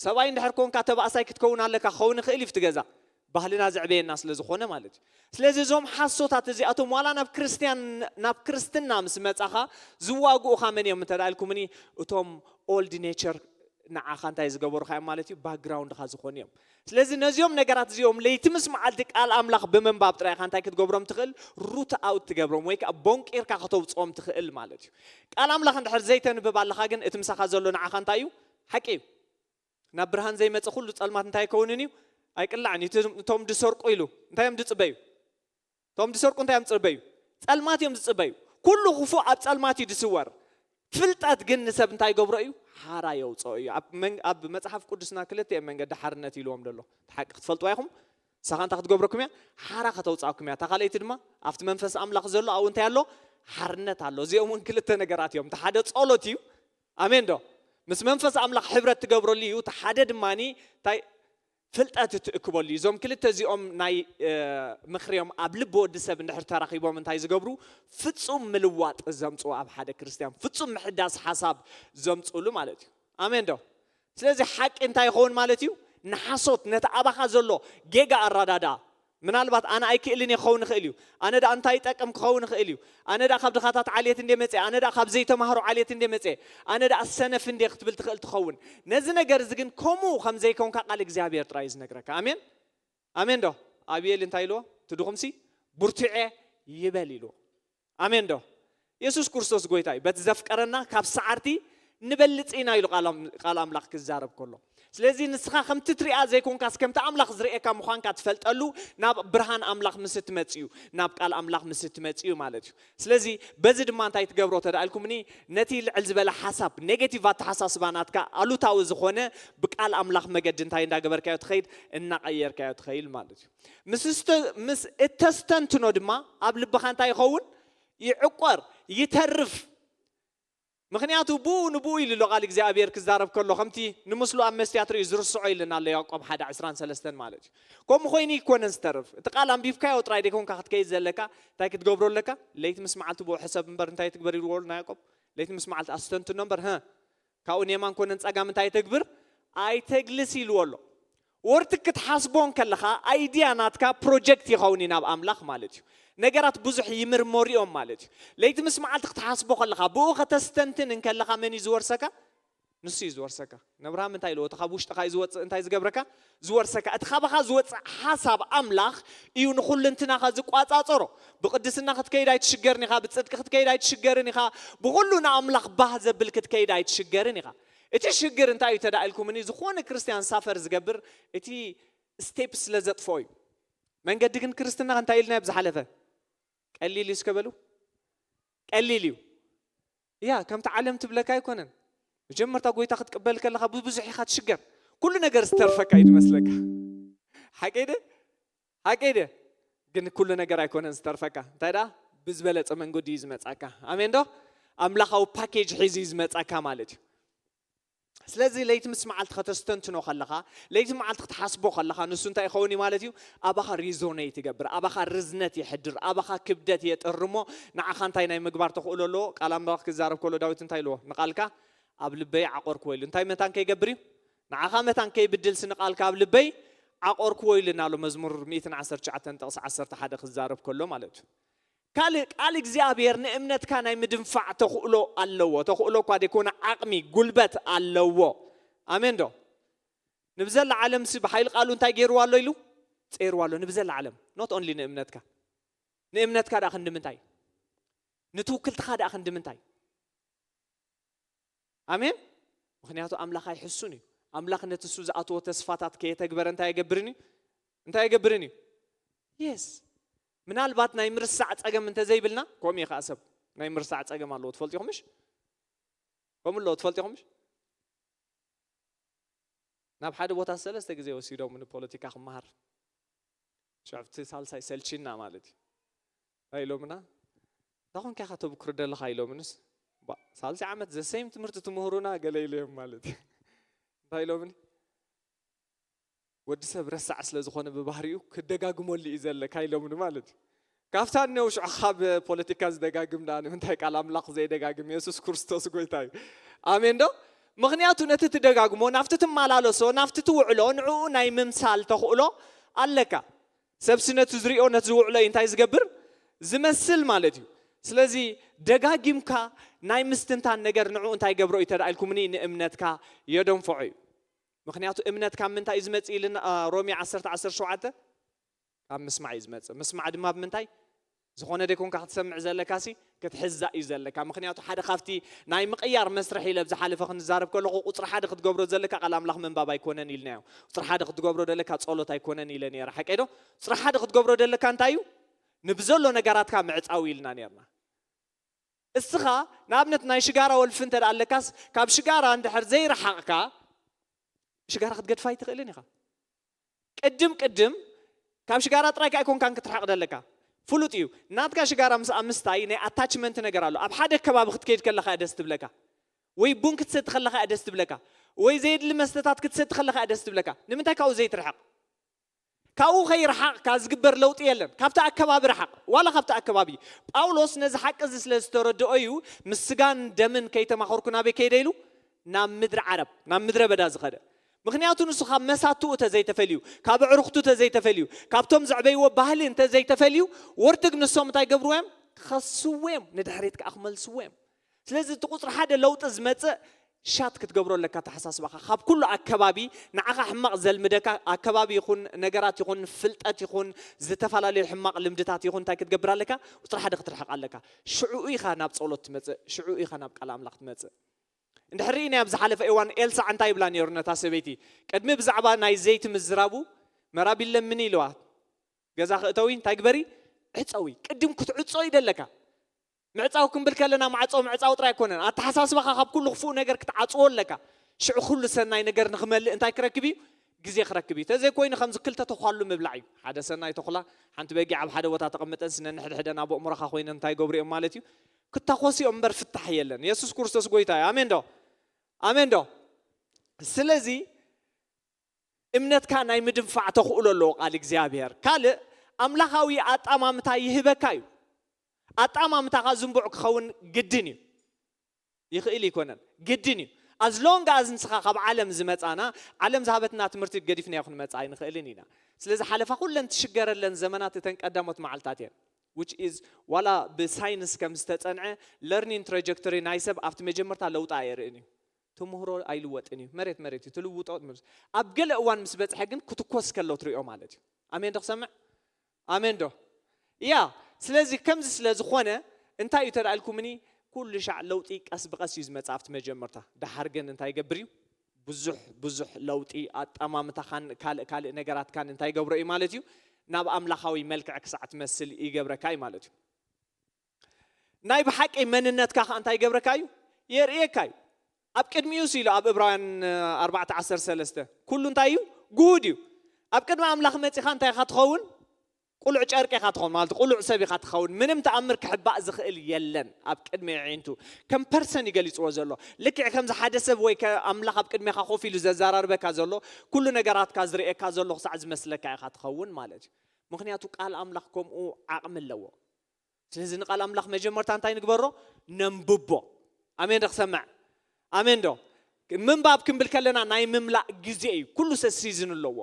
ሰብኣይ እንድሕር ኮንካ ተባእሳይ ክትከውን ኣለካ፣ ክኸውን ይኽእል እዩ ኣብቲ ገዛ። ባህልና ዘዕበየና ስለ ዝኾነ ማለት እዩ። ስለዚ እዞም ሓሶታት እዚኣቶም ዋላ ናብ ክርስትያን፣ ናብ ክርስትና ምስ መጻኻ ዝዋግኡኻ መን እዮም እንተ ደኣ ኢልኩምኒ፣ እቶም ኦልድ ኔቸር ንዓኻ እንታይ ዝገበሩኻ እዮም ማለት እዩ? ባክግራውንድኻ ዝኾኑ እዮም። ስለዚ ነዚኦም ነገራት እዚኦም ለይቲ ምስ መዓልቲ ቃል ኣምላኽ ብምንባብ ጥራይ ኢኻ እንታይ ክትገብሮም ትኽእል? ሩት ኣውት ትገብሮም ወይ ከዓ ቦንቂርካ ከተውፅኦም ትኽእል ማለት እዩ። ቃል ኣምላኽ እንድሕር ዘይተንብብ ኣለኻ ግን እቲ ምሳኻ ዘሎ ንዓኻ እንታይ እዩ? ሓቂ እዩ። ናብ ብርሃን ዘይመጽእ ኩሉ ጸልማት እንታይ ኣይከውንን እዩ? ኣይቅላዕን እዩ። እቲ እቶም ድሰርቁ ኢሉ እንታይ እዮም ድጽበዩ? እቶም ድሰርቁ እንታይ እዮም ዝጽበዩ? ጸልማት እዮም ዝጽበዩ። ኩሉ ክፉእ ኣብ ጸልማት እዩ ድስወር። ፍልጠት ግን ንሰብ እንታይ ይገብሮ እዩ? ሓራ የውፅኦ እዩ። ኣብ መን-፣ ኣብ መጽሓፍ ቅዱስና ክልተ እዮም መንገዲ ሓርነት ኢልዎም ደሎ። እቲ ሓቂ ክትፈልጥዋ ኢኹም። ንስኻ እንታይ ክትገብረኩም እያ? ሓራ ከተውፅኣኩም እያ። እታ ካልኣይቲ ድማ ኣብቲ መንፈስ ኣምላኽ ዘሎ ኣብኡ እንታይ ኣሎ? ሓርነት ኣሎ። እዚኦም እውን ክልተ ነገራት እዮም። እቲ ሓደ ጸሎት እዩ። ኣሜን ዶ? ምስ መንፈስ ኣምላኽ ሕብረት ትገብረሉ እዩ። እቲ ሓደ ድማኒ እንታይ? ፍልጠት እትእክበሉ እዩ። እዞም ክልተ እዚኦም ናይ፣ እ፣ ምኽሪ እዮም። ኣብ ልቢ ወዲ ሰብ እንድሕር ተራኺቦም እንታይ ዝገብሩ? ፍጹም ምልዋጥ ዘምጽኡ ኣብ ሓደ ክርስትያን፣ ፍጹም ምሕዳስ ሓሳብ ዘምጽኡሉ ማለት እዩ። ኣሜን ዶ? ስለዚ ሓቂ እንታይ ይኸውን ማለት እዩ? ንሓሶት ነቲ ኣባኻ ዘሎ ጌጋ ኣረዳድኣ፣ ምናልባት ኣነ ኣይክእልን እየ ክኸውን ይኽእል እዩ። ኣነ ደኣ እንታይ ይጠቅም ክኸውን ይኽእል እዩ። ኣነ ደኣ ካብ ድኻታት ዓልየት እንደ መፅአ፣ ኣነ ደኣ ካብ ዘይተማህሩ ዓልየት እንደ መፅአ፣ ኣነ ደኣ ሰነፍ እንደ ክትብል ትኽእል ትኸውን። ነዚ ነገር እዚ ግን ከምኡ ከም ዘይኮንካ ቃል እግዚኣብሔር ጥራይ እዩ ዝነግረካ። ኣሜን? ኣሜን ዶ? ኣብኤል እንታይ ኢልዎ? እቲ ድኹምሲ ብርቱዐ ይበል ኢልዎ። ኣሜን ዶ? የሱስ ክርስቶስ ጎይታ እዩ። በቲ ዘፍቀረና ካብ ሰዓርቲ ንበልጽ ኢና ኢሉ ቃል ኣም-፣ ቃል ኣምላኽ ክዛረብ ከሎ። ስለዚ ንስኻ ከምቲ ትሪኣ ዘይኮንካስ ከምቲ ኣምላኽ ዝርእየካ ምዃንካ ትፈልጠሉ ናብ ብርሃን ኣምላኽ ምስ እትመጽእ እዩ፣ ናብ ቃል ኣምላኽ ምስ እትመጽእ እዩ ማለት እዩ። ስለዚ በዚ ድማ እንታይ ትገብሮ ተዳ ኢልኩምኒ፣ ነቲ ልዕል ዝበለ ሓሳብ፣ ኔጌቲቭ ኣተሓሳስባ ናትካ ኣሉታዊ ዝኾነ ብቃል ኣምላኽ መገዲ እንታይ እንዳገበርካዮ ትኸይድ፣ እናቐየርካዮ ትኸይድ ማለት እዩ። ምስ እስተ-፣ ምስ እተስተንትኖ ድማ ኣብ ልብኻ እንታይ ይኸውን? ይዕቆር፣ ይተርፍ። ምኽንያቱ ብኡ ንብኡ ኢሉ ኣሎ ቃል እግዚኣብሔር ክዛረብ ከሎ፣ ከምቲ ንምስሉ ኣብ መስትያት ርእዩ ዝርስዖ ኢልና ኣሎ ያዕቆብ ሓደ ዕስራን ሰለስተን ማለት እዩ። ከምኡ ኮይኑ ይኮነን ዝተርፍ። እቲ ቃል ኣንቢብካዮ ጥራይ ደይኮንካ ክትከይድ ዘለካ፣ እንታይ ክትገብሮ ኣለካ? ለይቲ ምስ መዓልቲ ብኡ ሕሰብ እምበር እንታይ ትግበር ኢልዎ ኣሎ ያዕቆብ? ለይቲ ምስ መዓልቲ ኣስተንትኖ እምበር፣ ህ፣ ካብኡ ንየማን ኮነ ንጸጋም እንታይ ተግብር? ኣይተግልስ ኢልዎ ኣሎ። ወርትግ ክትሓስቦ እንከለኻ፣ ኣይድያ ናትካ ፕሮጀክት ይኸውን እዩ ናብ ኣምላኽ ማለት እዩ። ነገራት ብዙሕ ይምርመሩ እዮም ማለት እዩ። ለይቲ ምስ መዓልቲ ክትሓስቦ ከለኻ፣ ብኡ ከተስተንትን እንከለኻ መን እዩ ዝወርሰካ? ንሱ እዩ ዝወርሰካ። ነብርሃም እንታይ ኢልዎ? እቲ ካብ ውሽጥኻ እዩ ዝወጽእ፣ እንታይ ዝገብረካ? ዝወርሰካ። እቲ ካባኻ ዝወጽእ ሓሳብ ኣምላኽ እዩ ንኹልንትናኻ ዝቋጻጸሮ። ብቕድስና ክትከይድ ኣይትሽገርን ኢኻ፣ ብጽድቂ ክትከይድ ኣይትሽገርን ኢኻ፣ ብኹሉ ንኣምላኽ ባህ ዘብል ክትከይድ ኣይትሽገርን ኢኻ። እቲ ሽግር እንታይ እዩ ተዳኢልኩምኒ? ዝኾነ ክርስትያን ሳፈር ዝገብር እቲ ስቴፕ ስለ ዘጥፍኦ እዩ። መንገዲ ግን ክርስትና እንታይ ኢልና ኣብ ዝሓለፈ? ቀሊል እዩ እስከ በሉ። ቀሊል እዩ። ያ፣ ከምቲ ዓለም ትብለካ ኣይኮነን። መጀመርታ ጎይታ ክትቅበል ከለኻ ብብዙሕ ኢኻ ትሽገር። ኩሉ ነገር ዝተርፈካ እዩ ዝመስለካ። ሓቂ ደ? ሓቂ ደ? ግን ኩሉ ነገር ኣይኮነን ዝተርፈካ። እንታይ ደኣ? ብዝበለጸ መንገዲ እዩ ዝመጻካ። ኣሜን ዶ? ኣምላኻዊ ፓኬጅ ሒዙ እዩ ዝመጻካ ማለት እዩ። ስለዚ ለይቲ ምስ መዓልቲ ከተስተንትኖ ከለኻ፣ ለይቲ መዓልቲ ክትሓስቦ ከለኻ፣ ንሱ እንታይ ይኸውን እዩ ማለት እዩ? ኣባኻ ሪዞኔት ይገብር፣ ኣባኻ ርዝነት የሕድር፣ ኣባኻ ክብደት የጥር እሞ፣ ንዓኻ እንታይ ናይ ምግባር ተኽእሎ ኣለዎ? ቃል ኣምላኽ ክዛረብ ከሎ ዳዊት እንታይ ኢልዎ? ንቓልካ ኣብ ልበይ ዓቆርክዎ ኢሉ። እንታይ መታን ከይገብር እዩ? ንዓኻ መታን ከይብድልሲ ንቓልካ ኣብ ልበይ ዓቆርክዎ ኢሉና ኣሎ። መዝሙር ሚእትን ዓሰርተ ትሽዓተን ጥቕሲ ዓሰርተ ሓደ ክዛረብ ከሎ ማለት እዩ። ካልእ ቃል እግዚኣብሔር ንእምነትካ ናይ ምድንፋዕ ተኽእሎ ኣለዎ። ተኽእሎ እኳ ደይኮነ ዓቕሚ፣ ጉልበት ኣለዎ። ኣሜን ዶ? ንብዘላ ዓለምሲ ብሓይሊ ቃሉ እንታይ ገይርዋ ኣሎ ኢሉ? ጸይርዋ ኣሎ ንብዘላ ዓለም። Not only ንእምነትካ። ንእምነትካ ደኣ ክንዲ ምንታይ? ንትውክልትኻ ደኣ ክንዲ ምንታይ? ኣሜን። ምኽንያቱ ኣምላኽ ኣይሕሱን እዩ። ኣምላኽ ነቲ እሱ ዝኣትዎ ተስፋታት ከየተግበረ እንታይ ኣይገብርን እዩ? እንታይ ኣይገብርን እዩ? የስ። ምናልባት ናይ ምርሳዕ ጸገም እንተዘይብልና፣ ከምኡ እዩ ኸዓ ሰብ ናይ ምርሳዕ ጸገም ኣለዎ። ትፈልጡ ኢኹምሽ? ከምኡ ኣለዎ። ትፈልጡ ኢኹምሽ? ናብ ሓደ ቦታ ሰለስተ ግዜ ወሲዶም ንፖለቲካ ክመሃር። ሽዕብቲ ሳልሳይ ሰልቺና ማለት እዩ። እንታይ ኢሎምና? እንታይ ኮንካ ኢኻ ተብክር ደለኻ ኢሎምንስ፣ ባ- ሳልሳይ ዓመት ዘሰይም ትምህርቲ ትምህሩና ገለ ኢለዮም ማለት እዩ። እንታይ ኢሎምኒ? ወዲ ሰብ ረሳዕ ስለ ዝኾነ ብባህሪኡ ክደጋግመሉ እዩ ዘለካ ኢሎምኒ ማለት እዩ። ካብታ እነው ሽዑ ካብ ፖለቲካ ዝደጋግም ደኣ ንምንታይ ቃል ኣምላኽ ዘይደጋግም? የሱስ ክርስቶስ ጎይታ እዩ። ኣሜን ዶ? ምኽንያቱ ነቲ ትደጋግሞ፣ ናብቲ ትመላለሶ፣ ናብቲ ትውዕሎ፣ ንዕኡ ናይ ምምሳል ተኽእሎ ኣለካ። ሰብሲ ነቲ ዝሪኦ፣ ነቲ ዝውዕሎ እዩ እንታይ ዝገብር? ዝመስል ማለት እዩ። ስለዚ ደጋጊምካ ናይ ምስትንታን ነገር ንዕኡ እንታይ ገብሮ እዩ ተዳኢልኩምኒ? ንእምነትካ የደንፍዖ እዩ። ምኽንያቱ እምነት ካብ ምንታይ እዩ ዝመጽእ ኢልና፣ ሮሜ ዓሰርተ ዓሰርተ ሸውዓተ ካብ ምስማዕ እዩ ዝመጽእ። ምስማዕ ድማ ብምንታይ? ዝኾነ ደይኮንካ ክትሰምዕ ዘለካሲ ክትሕዛእ እዩ ዘለካ። ምኽንያቱ ሓደ ካብቲ ናይ ምቕያር መስርሕ ኢለ ኣብ ዝሓለፈ ክንዛረብ ከለኹ ቁጽሪ ሓደ ክትገብሮ ዘለካ ቃል ኣምላኽ ምንባብ ኣይኮነን ኢልናዮ። ቁጽሪ ሓደ ክትገብሮ ዘለካ ጸሎት ኣይኮነን ኢለ ነይረ። ሓቀይ ዶ? ቁጽሪ ሓደ ክትገብሮ ዘለካ እንታይ እዩ? ንብዘሎ ነገራትካ ምዕጻው ኢልና ነይርና። እስኻ ንኣብነት ናይ ሽጋራ ወልፊ እንተ ደኣ ኣለካስ ካብ ሽጋራ እንድሕር ዘይረሓቕካ ሽጋራ ክትገድፋ ኣይትኽእልን ኢኻ። ቅድም ቅድም ካብ ሽጋራ ጥራይ ኣይኮንካን ክትርሕቕ ደለካ። ፍሉጥ እዩ። ናትካ ሽጋራ ምስ ኣብ ምስታይ ናይ ኣታችመንት ነገር ኣሎ። ኣብ ሓደ ከባቢ ክትከይድ ከለኻ እያ ደስ ትብለካ፣ ወይ ቡን ክትሰቲ ከለኻ እያ ደስ ትብለካ፣ ወይ ዘየድሊ መስተታት ክትሰቲ ከለኻ እያ ደስ ትብለካ። ንምንታይ ካብኡ ዘይትርሕቕ? ካብኡ ከይረሓቕካ ዝግበር ለውጢ የለን። ካብቲ ኣከባቢ ረሓቕ፣ ዋላ ካብቲ ኣከባቢ። ጳውሎስ ነዚ ሓቂ እዚ ስለ ዝተረድኦ እዩ፣ ምስ ስጋን ደምን ከይተማኸርኩ ናበይ ከይደ ኢሉ? ናብ ምድሪ ዓረብ፣ ናብ ምድረ በዳ ዝኸደ። ምኽንያቱ ንሱ ካብ መሳትኡ ተዘይተፈልዩ፣ ካብ ኣዕሩኽቱ ተዘይተፈልዩ፣ ካብቶም ዘዕበይዎ ባህሊ እንተዘይተፈልዩ፣ ወርትግ ንሶም እንታይ ገብርዎ እዮም? ክኸስዎ እዮም፣ ንድሕሪት ከኣ ክመልስዎ እዮም። ስለዚ እቲ ቁጽሪ ሓደ ለውጢ ዝመጽእ ሻት ክትገብሮ ኣለካ። ኣተሓሳስባኻ ካብ ኩሉ ኣከባቢ ንዓኻ ሕማቕ ዘልምደካ ኣከባቢ ይኹን ነገራት ይኹን ፍልጠት ይኹን ዝተፈላለዩ ሕማቕ ልምድታት ይኹን እንታይ ክትገብር ኣለካ? ቁጽሪ ሓደ ክትርሕቕ ኣለካ። ሽዑ ኢኻ ናብ ጸሎት ትመጽእ፣ ሽዑ ኢኻ ናብ ቃል ኣምላኽ ትመጽእ። እንድሕር ርኢናዮ ኣብ ዝሓለፈ እዋን ኤልሳዕ እንታይ ይብላ ነይሩ ነታ ሰበይቲ? ቅድሚ ብዛዕባ ናይ ዘይቲ ምዝራቡ መራቢለ ምኒ ኢልዋ፣ ገዛ ክእተዊ እንታይ ግበሪ? ዕጸዊ። ቅድም ክትዕጾ እዩ ደለካ። ምዕጻው ክንብል ከለና ማዕጾ ምዕጻው ጥራይ ኣይኮነን። ኣተሓሳስባኻ ካብ ኩሉ ክፉእ ነገር ክትዓጽዎ ኣለካ። ሽዑ ኩሉ ሰናይ ነገር ንኽመልእ እንታይ ክረክብ እዩ? ግዜ ክረክብ እዩ። ተዘይኮይኑ ከምዚ ክልተ ተዃሉ ምብላዕ እዩ። ሓደ ሰናይ ተኹላ፣ ሓንቲ በጊዕ ኣብ ሓደ ቦታ ተቐምጠን ስነንሕድሕደን ኣብ ኣእምሮኻ ኮይነን እንታይ ይገብሩ እዮም ማለት እዩ? ክታኾሱ እዮም እምበር ፍታሕ የለን። የሱስ ክርስቶስ ጎይታ እዩ። ኣሜን ዶ? ኣሜን ዶ? ስለዚ እምነትካ ናይ ምድንፋዕ ተኽእሎ ኣለዎ ቃል እግዚኣብሔር። ካልእ ኣምላኻዊ ኣጣማምታ ይህበካ እዩ። ኣጣማምታኻ ዝንቡዕ ክኸውን ግድን እዩ። ይኽእል ይኮነን፣ ግድን እዩ። As long as ንስኻ ካብ ዓለም ዝመጻና፣ ዓለም ዝሃበትና ትምህርቲ ገዲፍናዮ ክንመጽእ ኣይንኽእልን ኢና። ስለዚ ሓለፋ ኩለን ትሽገረለን ዘመናት እተን ቀዳሞት መዓልታት እየን። Which is ዋላ ብሳይንስ ከም ዝተጸንዐ፣ ለርኒንግ ትራጀክቶሪ ናይ ሰብ ኣብቲ መጀመርታ ለውጢ ኣየርእን እዩ። ትምህሮ ኣይልወጥን እዩ። መሬት መሬት እዩ ትልውጦ። ኣብ ገለ እዋን ምስ በጽሐ ግን ክትኮስ ከሎ ትሪኦ ማለት እዩ። ኣሜን ዶ ክሰምዕ? ኣሜን ዶ? ያ፣ ስለዚ ከምዚ ስለ ዝኾነ እንታይ እዩ ተዳኢልኩምኒ? ኩሉ ሻዕ ለውጢ ቀስ ብቐስ እዩ ዝመጽእ ኣብቲ መጀመርታ። ደሓር ግን እንታይ ይገብር እዩ? ብዙሕ ብዙሕ ለውጢ ኣጠማምታኻን ካልእ ካልእ ነገራትካን እንታይ ይገብሮ እዩ ማለት እዩ? ናብ ኣምላኻዊ መልክዕ ክሳዕ ትመስል ይገብረካ እዩ ማለት እዩ። ናይ ብሓቂ መንነትካ ከኣ እንታይ ይገብረካ እዩ? የርእየካ እዩ። ኣብ ቅድሚኡ ኢሉ ኣብ ዕብራውያን ኣርባዕተ ዓሰርተ ሰለስተ ኩሉ እንታይ እዩ? ጉድ እዩ። ኣብ ቅድሚ ኣምላኽ መጺኻ እንታይ ኢኻ ትኸውን? ቁሉዕ ጨርቂ ኢኻ ትኸውን ማለት ቁሉዕ ሰብ ኢኻ ትኸውን። ምንም ተኣምር ክሕባእ ዝኽእል የለን ኣብ ቅድሚ ኣዒንቱ። ከም ፐርሰን እዩ ገሊጽዎ ዘሎ። ልክዕ ከምዚ ሓደ ሰብ ወይ ከ ኣምላኽ ኣብ ቅድሜኻ ኮፍ ኢሉ ዘዘራርበካ ዘሎ፣ ኩሉ ነገራትካ ዝርእየካ ዘሎ ክሳዕ ዝመስለካ ኢኻ ትኸውን ማለት እዩ። ምኽንያቱ ቃል ኣምላኽ ከምኡ ዓቕሚ ኣለዎ። ስለዚ ንቃል ኣምላኽ መጀመርታ እንታይ ንግበሮ? ነንብቦ። ኣሜን ዶ ክሰምዕ? ኣሜን ዶ? ምንባብ ክንብል ከለና ናይ ምምላእ ግዜ እዩ። ኩሉ ሰብ ሲዝን ኣለዎ።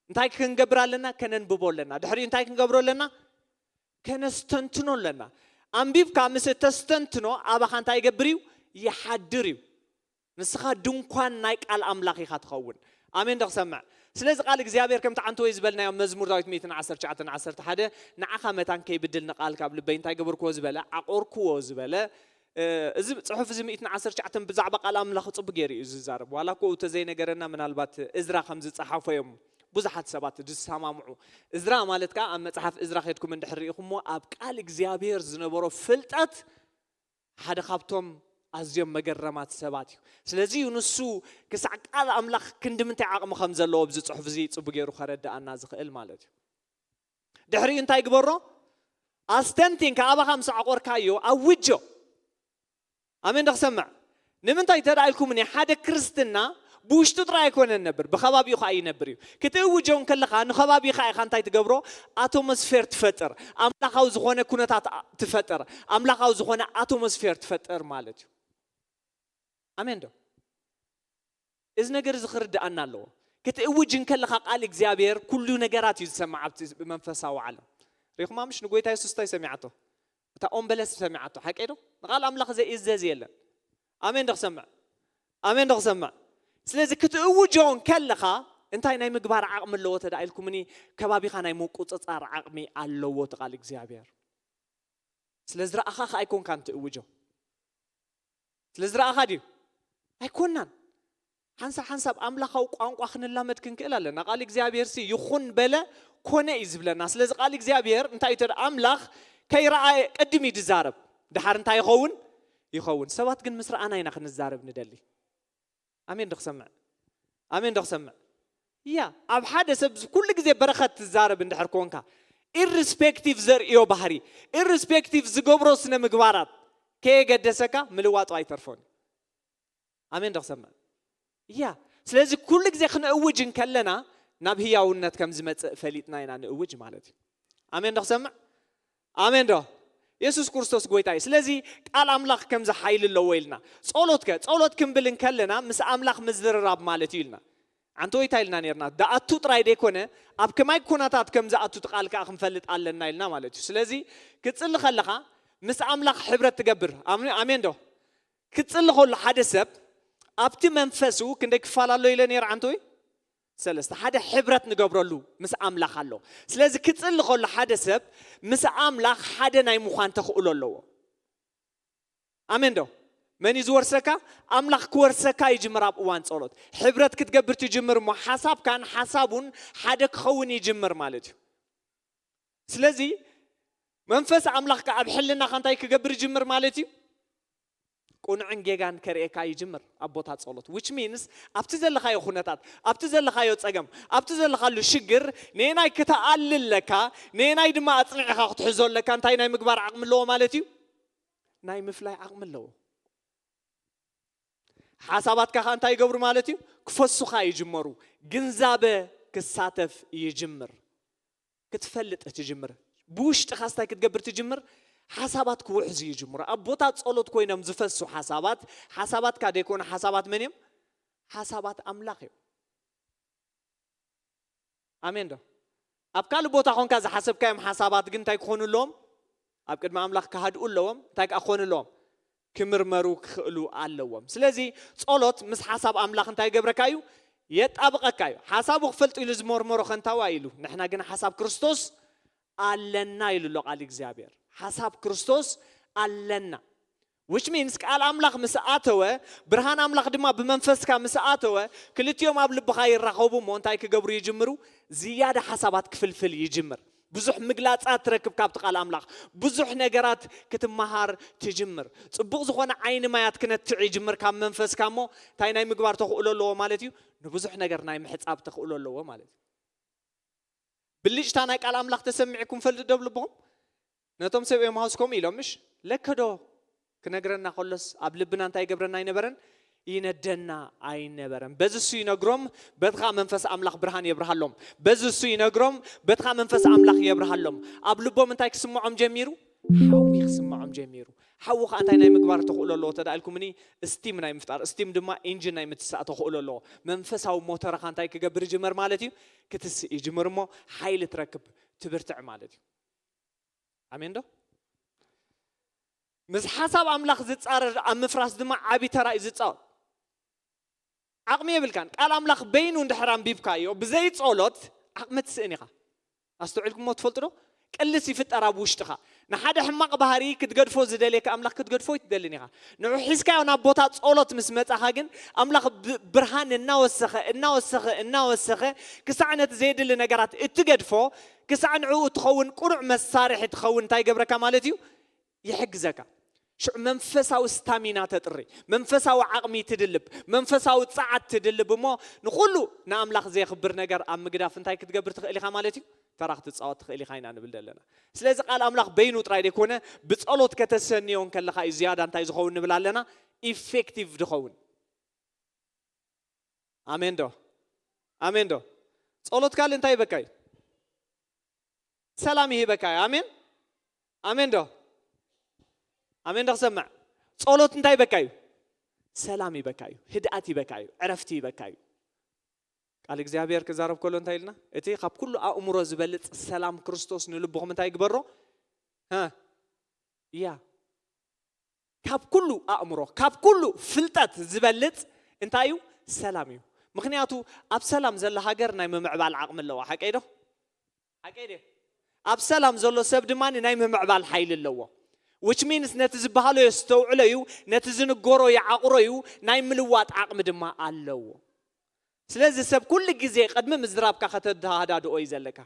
እንታይ ክንገብር ኣለና? ከነንብቦ ኣለና። ድሕሪኡ እንታይ ክንገብሮ ኣለና? ከነስተንትኖ ኣለና። ኣንቢብካ ምስ እተስተንትኖ ኣባኻ እንታይ ይገብር እዩ? ይሓድር እዩ። ንስኻ ድንኳን ናይ ቃል ኣምላኽ ኢኻ ትኸውን። ኣሜን ዶ ክሰምዕ? ስለዚ ቃል እግዚኣብሔር ከምቲ ዓንተወይ ዝበልናዮ መዝሙር ዳዊት ሚእትን ዓሰርተ ትሽዓተን ዓሰርተ ሓደ ንዓኻ መታን ከይብድል ንቃልካ ኣብ ልበይ እንታይ ገበርክዎ ዝበለ፣ ዓቆርክዎ ዝበለ፣ እ፣ እዚ ጽሑፍ እዚ ሚእትን ዓሰርተ ትሽዓተን ብዛዕባ ቃል ኣምላኽ ጽቡቅ ገይሩ እዩ ዝዛረብ። ዋላ እኮ ተዘይነገረና ምናልባት እዝራ ከም ዝጸሓፎ እዮም ብዙሓት ሰባት ዝሰማምዑ። እዝራ ማለት ከኣ ኣብ መጽሓፍ እዝራ ከድኩም እንድሕር ርኢኹሞ ኣብ ቃል እግዚኣብሔር ዝነበሮ ፍልጠት ሓደ ካብቶም ኣዝዮም መገረማት ሰባት እዩ። ስለዚ እዩ ንሱ ክሳዕ ቃል ኣምላኽ ክንዲ ምንታይ ዓቕሚ ከም ዘለዎ ኣብዚ ጽሑፍ እዚ ጽቡቅ ገይሩ ከረድኣና ዝኽእል ማለት እዩ። ድሕሪኡ እንታይ ግበሮ? ኣስተንቲንካ ኣባኻ ምስ ኣዕቆርካዮ ኣውጆ። ኣሜን ዶ ክሰምዕ? ንምንታይ እንተ ደኣ ኢልኩምኒ ሓደ ክርስትና ብውሽጡ ጥራይ ኣይኮነን ነብር፣ ብኸባቢኡ ኸዓ ይነብር እዩ። ክትእውጆ እንከለኻ ንኸባቢኻ ኢኻ እንታይ ትገብሮ? ኣቶሞስፌር ትፈጥር። ኣምላኻዊ ዝኾነ ኩነታት ኣ-፣ ትፈጥር። ኣምላኻዊ ዝኾነ ኣቶሞስፌር ትፈጥር ማለት እዩ። ኣሜን ዶ? እዚ ነገር እዚ ክርድኣና ኣለዎ። ክትእውጅ እንከለኻ ቃል እግዚኣብሔር ኩሉ ነገራት እዩ ዝሰማዕ ኣብቲ ብመንፈሳዊ ዓለም። ሪኹማ ምሽ ንጎይታ የሱስ እንታይ ሰሚዓቶ? እታ ኦም በለስ ሰሚዓቶ። ሓቀይ ዶ? ንቃል ኣምላኽ ዘይእዘዝ የለን። ኣሜን ዶ ክሰምዕ? ኣሜን ዶ ክሰምዕ? ስለዚ ክትእውጆ እንከለኻ እንታይ ናይ ምግባር ዓቕሚ ኣለዎ ተዳ ኢልኩምኒ? ከባቢኻ ናይ ምቁጽጻር ዓቕሚ ኣለዎ እቲ ቃል እግዚኣብሔር። ስለ ዝረኣኻ ከኣ ኣይኮንካን ትእውጆ። ስለ ዝረኣኻ ድዩ? ኣይኮናን። ሓንሳብ ሓንሳብ ኣምላኻዊ ቋንቋ ክንላመድ ክንክእል ኣለና። ቃል እግዚኣብሔር ሲ ይኹን በለ ኮነ እዩ ዝብለና። ስለዚ ቃል እግዚኣብሔር እንታይ እዩ ተደ-፣ ኣምላኽ ከይረኣየ ቅድም እዩ ዝዛረብ። ድሓር እንታይ ይኸውን? ይኸውን። ሰባት ግን ምስ ረኣና ኢና ክንዛረብ ንደሊ። ኣሜን ዶ ክሰምዕ? ኣሜን ዶ ክሰምዕ? ያ፣ ኣብ ሓደ ሰብ ኩሉ ግዜ በረኸት ትዛረብ እንድሕር ኮንካ፣ ኢሪስፔክቲቭ ዘርእዮ ባህሪ፣ ኢሪስፔክቲቭ ዝገብሮ ስነ ምግባራት ከየገደሰካ ምልዋጡ ኣይተርፎን። ኣሜን ዶ ክሰምዕ? ያ፣ ስለዚ ኩሉ ግዜ ክንእውጅ እንከለና ናብ ህያውነት ከም ዝመጽእ ፈሊጥና ኢና ንእውጅ ማለት እዩ። ኣሜን ዶ ክሰምዕ? ኣሜን ዶ? የሱስ ክርስቶስ ጎይታ እዩ። ስለዚ ቃል ኣምላኽ ከምዚ ሓይሊ ኣለዎ ኢልና። ጸሎት ከ? ጸሎት ክንብል እንከለና ምስ ኣምላኽ ምዝርራብ ማለት እዩ ኢልና። ኣንተ ወይ እንታይ ኢልና ነርና? ደኣቱ ጥራይ ደይኮነ፣ ኣብ ከማይ ኩነታት ከም ዝኣቱ እቲ ቃል ከኣ ክንፈልጥ ኣለና ኢልና ማለት እዩ። ስለዚ ክትጽሊ ከለኻ ምስ ኣምላኽ ሕብረት ትገብር። ኣሜ-፣ ኣሜን ዶ? ክትጽሊ ከሎ ሓደ ሰብ ኣብቲ መንፈሱ ክንደይ ክፋል ኣሎ ኢለ ነይረ ኣንተ ወይ? ሰለስተ፣ ሓደ ሕብረት ንገብረሉ ምስ ኣምላኽ ኣሎ። ስለዚ ክጽሊ ከሎ ሓደ ሰብ ምስ ኣምላኽ ሓደ ናይ ምዃን ተኽእሎ ኣለዎ። ኣሜን ዶ? መን እዩ ዝወርሰካ? ኣምላኽ ክወርሰካ ይጅምር ኣብ እዋን ጸሎት። ሕብረት ክትገብር ትጅምር እሞ ሓሳብካን ሓሳቡን ሓደ ክኸውን ይጅምር ማለት እዩ። ስለዚ መንፈስ ኣምላኽ ከኣ ኣብ ሕልናኻ እንታይ ክገብር ይጅምር ማለት እዩ? ቁኑዕን ጌጋን ከርእየካ ይጅምር ኣብ ቦታ ጸሎት። Which means ኣብቲ ዘለኻዮ ኩነታት፣ ኣብቲ ዘለኻዮ ጸገም፣ ኣብቲ ዘለኻሉ ሽግር ነናይ ክትኣሊ ኣለካ፣ ነናይ ድማ ኣጽኒዕኻ ክትሕዞ ኣለካ። እንታይ ናይ ምግባር ዓቕሚ ኣለዎ ማለት እዩ? ናይ ምፍላይ ዓቕሚ ኣለዎ። ሓሳባትካ ከኣ እንታይ ይገብሩ ማለት እዩ? ክፈሱኻ ይጅመሩ። ግንዛበ ክሳተፍ ይጅምር። ክትፈልጥ ትጅምር። ብውሽጥኻ ስታይ ክትገብር ትጅምር? ሓሳባት ክውሕዙ ይጅምሩ። ኣብ ቦታ ጸሎት ኮይኖም ዝፈሱ ሓሳባት፣ ሓሳባትካ ደይኮኑ፣ ሓሳባት መን እዮም? ሓሳባት ኣምላኽ እዮም። ኣሜን ዶ? ኣብ ካልእ ቦታ ኮንካ ዝሓሰብካዮም ሓሳባት ግን እንታይ ክኾኑ ኣለዎም? ኣብ ቅድሚ ኣምላኽ ክሃድኡ ኣለዎም። እንታይ ከኣ ክኾኑ ኣለዎም? ክምርመሩ ክኽእሉ ኣለዎም። ስለዚ ጸሎት ምስ ሓሳብ ኣምላኽ እንታይ ይገብረካ እዩ? የጣብቐካ እዩ። ሓሳቡ ክፈልጥ ኢሉ ዝመርመሮ ከንታዋ ኢሉ፣ ንሕና ግን ሓሳብ ክርስቶስ ኣለና ኢሉ ኣሎ ቃል እግዚኣብሔር። ሓሳብ ክርስቶስ ኣለና። Which means ቃል ኣምላኽ ምስ ኣተወ፣ ብርሃን ኣምላኽ ድማ ብመንፈስካ ምስ ኣተወ፣ ክልቲኦም ኣብ ልብኻ ይራኸቡ እሞ እንታይ ክገብሩ ይጅምሩ? ዝያዳ ሓሳባት ክፍልፍል ይጅምር። ብዙሕ ምግላጻት ትረክብ ካብቲ ቃል ኣምላኽ። ብዙሕ ነገራት ክትመሃር ትጅምር። ጽቡቕ ዝኾነ ዓይኒ ማያት ክነትዕ ይጅምር ካብ መንፈስካ እሞ እንታይ ናይ ምግባር ተኽእሎ ኣለዎ ማለት እዩ? ንብዙሕ ነገር ናይ ምሕጻብ ተኽእሎ ኣለዎ ማለት እዩ። ብልጭታ ናይ ቃል ኣምላኽ ተሰሚዕኩም ፈልጥ ዶ ኣብ ልብኹም? ነቶም ሰብ ኤማሁስ ከምኡ ኢሎም ምሽ? ለከዶ ክነግረና ከሎስ ኣብ ልብና እንታይ ይገብረና ኣይነበረን? ይነደና ኣይነበረን። በዚ እሱ ይነግሮም፣ በትኻ መንፈስ ኣምላኽ ብርሃን የብርሃሎም። በዚ እሱ ይነግሮም፣ በትኻ መንፈስ ኣምላኽ የብርሃሎም። ኣብ ልቦም እንታይ ክስምዖም ጀሚሩ? ሓዊ ክስምዖም ጀሚሩ። ሓዊ ከዓ እንታይ ናይ ምግባር ተኽእሎ ኣለዎ ተዳ ኢልኩምኒ? ስቲም ናይ ምፍጣር፣ ስቲም ድማ ኢንጂን ናይ ምትሳእ ተኽእሎ ኣለዎ። መንፈሳዊ ሞተርኻ እንታይ ክገብር ይጅመር ማለት እዩ? ክትስእ ይጅምር እሞ ሓይሊ ትረክብ፣ ትብርትዕ ማለት እዩ። ኣሜን ዶ? ምስ ሓሳብ ኣምላኽ ዝጻረር ኣብ ምፍራስ ድማ ዓቢ ተራ እዩ ዝጻወት። ዓቕሚ የብልካን። ቃል ኣምላኽ በይኑ እንድሕር ኣንቢብካዮ ብዘይ ጸሎት ዓቕሚ ትስእን ኢኻ። ኣስተውዒልኩሞ ትፈልጡ ዶ? ቅልስ ይፍጠር ኣብ ውሽጥኻ። ንሓደ ሕማቕ ባህሪ ክትገድፎ ዝደልየካ ኣምላኽ ክትገድፎ ኣይትደልን ኢኻ። ንዑ ሒዝካዮ ናብ ቦታ ጸሎት ምስ መጻኻ ግን ኣምላኽ ብ-፣ ብርሃን እናወሰኸ እናወሰኸ እናወሰኸ ክሳዕ ነቲ ዘየድሊ ነገራት እትገድፎ፣ ክሳዕ ንዕኡ እትኸውን ቅኑዕ መሳርሒ ትኸውን እንታይ ይገብረካ ማለት እዩ? ይሕግዘካ። ሽዑ መንፈሳዊ ስታሚና ተጥሪ፣ መንፈሳዊ ዓቕሚ ትድልብ፣ መንፈሳዊ ጸዓት ትድልብ እሞ ንኹሉ ንኣምላኽ ዘየኽብር ነገር ኣብ ምግዳፍ እንታይ ክትገብር ትኽእል ኢኻ ማለት እዩ? ተራ ክትጻወት ትኽእል ኢኻ ኢና ንብል ዘለና። ስለዚ ቃል ኣምላኽ በይኑ ጥራይ ዘይኮነ ብጸሎት ከተሰንዮ እንከለኻ እዩ ዝያዳ እንታይ ዝኸውን ንብል ኣለና? ኢፌክቲቭ ዝኸውን። ኣሜን ዶ? ኣሜን ዶ? ጸሎት ካልእ እንታይ ይበካ እዩ? ሰላም ይህበካ እዩ። ኣሜን? ኣሜን ዶ? ኣሜን ዶ ክሰምዕ? ጸሎት እንታይ ይበካ እዩ? ሰላም ይበካ እዩ። ህድኣት ይበካ እዩ። ዕረፍቲ ይበካ እዩ። ቃል እግዚኣብሔር ክዛረብ ከሎ እንታይ ኢልና? እቲ ካብ ኩሉ ኣእምሮ ዝበልጽ ሰላም ክርስቶስ ንልብኹም እንታይ ይግበሮ? ሃ? እያ። ካብ ኩሉ ኣእምሮ፣ ካብ ኩሉ ፍልጠት ዝበልጽ እንታይ እዩ? ሰላም እዩ። ምኽንያቱ ኣብ ሰላም ዘላ ሃገር ናይ ምምዕባል ዓቕሚ ኣለዋ። ሓቀይ ዶ? ሓቀይ ዶ? ኣብ ሰላም ዘሎ ሰብ ድማ ናይ ምምዕባል ሓይሊ ኣለዎ። Which means ነቲ ዝበሃሎ የስተውዕሎ እዩ፣ ነቲ ዝንገሮ ይዓቕሮ እዩ፣ ናይ ምልዋጥ ዓቕሚ ድማ ኣለዎ። ስለዚ ሰብ ኩሉ ግዜ ቅድሚ ምዝራብካ ከተተሃዳድኦ እዩ ዘለካ።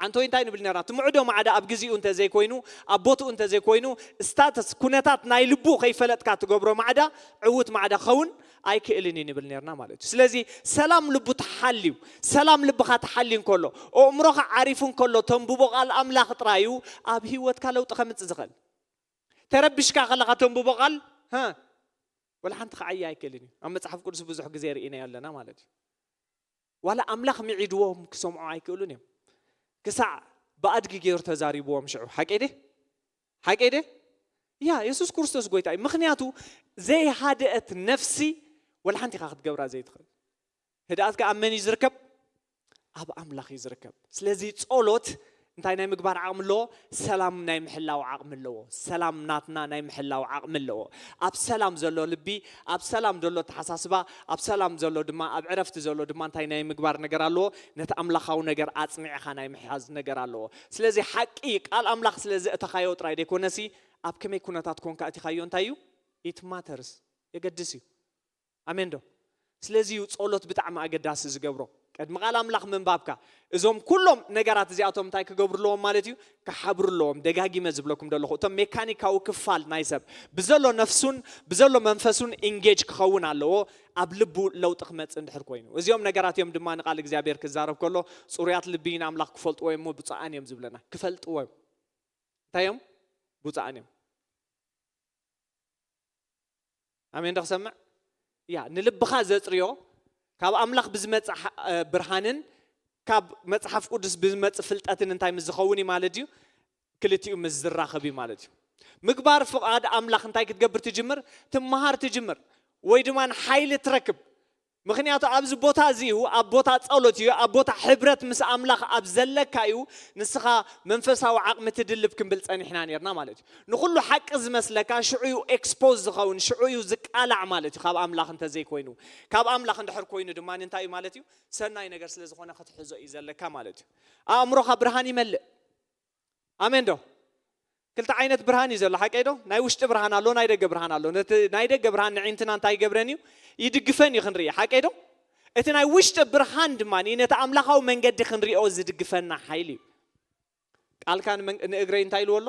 ኣንቶይ እንታይ ንብል ነርና? ትምዕዶ ማዕዳ ኣብ ግዜኡ እንተዘይኮይኑ፣ ኣብ ቦትኡ እንተዘይኮይኑ፣ ስታተስ፣ ኩነታት ናይ ልቡ ከይፈለጥካ ትገብሮ ማዕዳ ዕዉት ማዕዳ ክኸውን ኣይክእልን እዩ ንብል ነርና ማለት እዩ። ስለዚ ሰላም ልቡ ተሓልዩ፣ ሰላም ልብኻ ተሓልዩ እንከሎ፣ ኣእምሮኻ ዓሪፉ እንከሎ፣ ተንብቦ ቃል ኣምላኽ ጥራዩ ኣብ ህይወትካ ለውጢ ከምጽእ ዝኽእል። ተረቢሽካ ከለኻ ተንብቦ ቃል፣ ሃ፣ ወላ ሓንቲ ክዓይ ኣይክእልን እዩ። ኣብ መጽሓፍ ቅዱስ ብዙሕ ግዜ ርኢናዮ ኣለና ማለት እዩ። ዋላ ኣምላኽ ምዒድዎም ክሰምዑ ኣይክእሉን እዮም። ክሳዕ ብኣድጊ ገይሩ ተዛሪብዎም ሽዑ። ሓቀይ ደ? ሓቀይ ደ? ያ፣ የሱስ ክርስቶስ ጎይታ እዩ። ምኽንያቱ ዘይሃደአት ነፍሲ ወላ ሓንቲ ኢኻ ክትገብራ ዘይትኽእል። ህድኣት ከኣ ኣብ መን እዩ ዝርከብ? ኣብ ኣምላኽ እዩ ዝርከብ። ስለዚ ጸሎት እንታይ ናይ ምግባር ዓቕሚ ኣለዎ? ሰላም ናይ ምሕላው ዓቕሚ ኣለዎ። ሰላም ናትና ናይ ምሕላው ዓቕሚ ኣለዎ። ኣብ ሰላም ዘሎ ልቢ፣ ኣብ ሰላም ዘሎ ኣተሓሳስባ፣ ኣብ ሰላም ዘሎ ድማ፣ ኣብ ዕረፍቲ ዘሎ ድማ እንታይ ናይ ምግባር ነገር ኣለዎ? ነቲ ኣምላኻዊ ነገር ኣጽኒዕኻ ናይ ምሕያዝ ነገር ኣለዎ። ስለዚ ሓቂ ቃል ኣምላኽ ስለ ዘእተኻዮ ጥራይ ደይኮነሲ፣ ኣብ ከመይ ኩነታት ኮንካ ኣቲኻዮ እንታይ እዩ? It matters። የገድስ እዩ። ኣሜን ዶ? ስለዚ እዩ ጸሎት ብጣዕሚ ኣገዳሲ ዝገብሮ። ቅድሚ ቃል ኣምላኽ ምንባብካ፣ እዞም ኩሎም ነገራት እዚኣቶም እንታይ ክገብሩ ኣለዎም ማለት እዩ? ክሓብሩ ኣለዎም። ደጋጊመ ዝብለኩም ዘለኹ፣ እቶም ሜካኒካዊ ክፋል ናይ ሰብ ብዘሎ ነፍሱን ብዘሎ መንፈሱን ኢንጌጅ ክኸውን ኣለዎ፣ ኣብ ልቡ ለውጢ ክመጽእ እንድሕር ኮይኑ። እዚኦም ነገራት እዮም ድማ ንቃል እግዚኣብሔር ክዛረብ ከሎ፣ ጽሩያት ልቢ ንኣምላኽ ክፈልጥዎ እዮም እሞ ብፁዓን እዮም ዝብለና። ክፈልጥዎ እዮም። እንታይ እዮም? ብፁዓን እዮም። ኣሜን ዶ ክሰምዕ? ያ፣ ንልብኻ ዘጽርዮ፣ ካብ ኣምላኽ ብዝመጽእ ሓ-፣ እ፣ ብርሃንን ካብ መጽሓፍ ቅዱስ ብዝመጽእ ፍልጠትን እንታይ ምስ ዝኸውን እዩ ማለት እዩ? ክልቲኡ ምስ ዝራኸብ እዩ ማለት እዩ። ምግባር ፍቓድ ኣምላኽ እንታይ ክትገብር ትጅምር? ትመሃር ትጅምር። ወይ ድማ ሓይሊ ትረክብ። ምኽንያቱ ኣብዚ ቦታ እዚ እዩ፣ ኣብ ቦታ ጸሎት እዩ፣ ኣብ ቦታ ሕብረት ምስ ኣምላኽ ኣብ ዘለካ እዩ፣ ንስኻ መንፈሳዊ ዓቕሚ ትድልብ ክንብል ጸኒሕና ኔርና ማለት እዩ። ንኹሉ ሓቂ ዝመስለካ ሽዑ እዩ ኤክስፖዝ ዝኸውን፣ ሽዑ እዩ ዝቃላዕ ማለት እዩ፣ ካብ ኣምላኽ እንተዘይኮይኑ። ካብ ኣምላኽ እንድሕር ኮይኑ ድማ እንታይ እዩ ማለት እዩ? ሰናይ ነገር ስለ ዝኾነ ክትሕዞ እዩ ዘለካ ማለት እዩ። ኣእምሮኻ ብርሃን ይመልእ። ኣሜን ዶ? ክልተ ዓይነት ብርሃን እዩ ዘሎ፣ ሓቀይ ዶ? ናይ ውሽጢ ብርሃን ኣሎ፣ ናይ ደገ ብርሃን ኣሎ። ነቲ ናይ ደገ ብርሃን ንዒንትና እንታይ ይገብረን እዩ? ይድግፈን እዩ ክንርኢ፣ ሓቀይ ዶ? እቲ ናይ ውሽጢ ብርሃን ድማ ነቲ ኣምላኻዊ መንገዲ ክንሪኦ ዝድግፈና ሓይሊ እዩ። ቃልካ ንመን- ንእግረይ እንታይ ኢልዎ ኣሎ?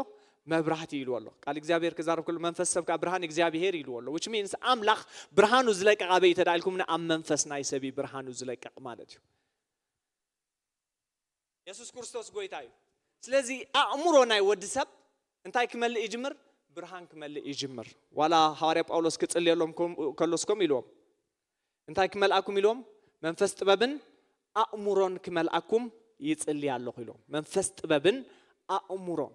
መብራህቲ ኢልዎ ኣሎ። ቃል እግዚኣብሔር ክዛረብ ከሎ መንፈስ ሰብ ከዓ ብርሃን እግዚኣብሔር ኢልዎ ኣሎ። Which means ኣምላኽ ብርሃኑ ዝለቅቕ ኣበይ እዩ ተዳልኩምና? ኣብ መንፈስ ናይ ሰብ እዩ ብርሃኑ ዝለቅቕ ማለት እዩ። የሱስ ክርስቶስ ጎይታ እዩ። ስለዚ ኣእምሮ ናይ ወዲ ሰብ እንታይ ክመልእ ይጅምር? ብርሃን ክመልእ ይጅምር። ዋላ ሃዋርያ ጳውሎስ ክጽልየሎም ከም- ከሎስ ከም ኢልዎም እንታይ ክመልኣኩም ኢልዎም? መንፈስ ጥበብን ኣእምሮን ክመልኣኩም ይጽሊ ኣለኹ ኢልዎም። መንፈስ ጥበብን ኣእምሮን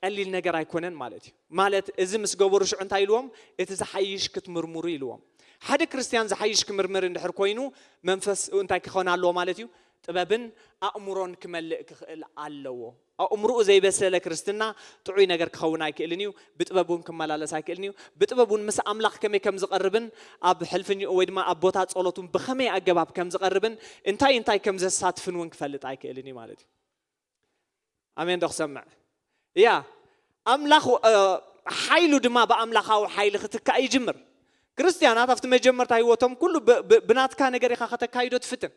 ቀሊል ነገር ኣይኮነን ማለት እዩ። ማለት እዚ ምስ ገበሩ ሽዑ እንታይ ኢልዎም? እቲ ዝሓይሽ ክትምርምሩ ኢልዎም። ሓደ ክርስትያን ዝሓይሽ ክምርምር እንድሕር ኮይኑ መንፈስ እንታይ ክኾን ኣለዎ ማለት እዩ? ጥበብን ኣእምሮን ክመልእ ክኽእል ኣለዎ። ኣእምሮኡ ዘይበሰለ ክርስትና ጥዑይ ነገር ክኸውን ኣይክእልን እዩ። ብጥበብ እውን ክመላለስ ኣይክእልን እዩ። ብጥበብ እውን ምስ ኣምላኽ ከመይ ከም ዝቐርብን ኣብ ሕልፍኝኡ ወይ ድማ ኣብ ቦታ ጸሎቱን ብኸመይ ኣገባብ ከም ዝቐርብን እንታይ እንታይ ከም ዘሳትፍን እውን ክፈልጥ ኣይክእልን እዩ ማለት እዩ። ኣሜን ዶ ክሰምዕ? ያ ኣምላኽ ሓይሉ ድማ ብኣምላኻዊ ሓይሊ ክትካእ ይጅምር። ክርስትያናት ኣብቲ መጀመርታ ህይወቶም ኩሉ ብናትካ ነገር ኢኻ ከተካይዶ ትፍትን።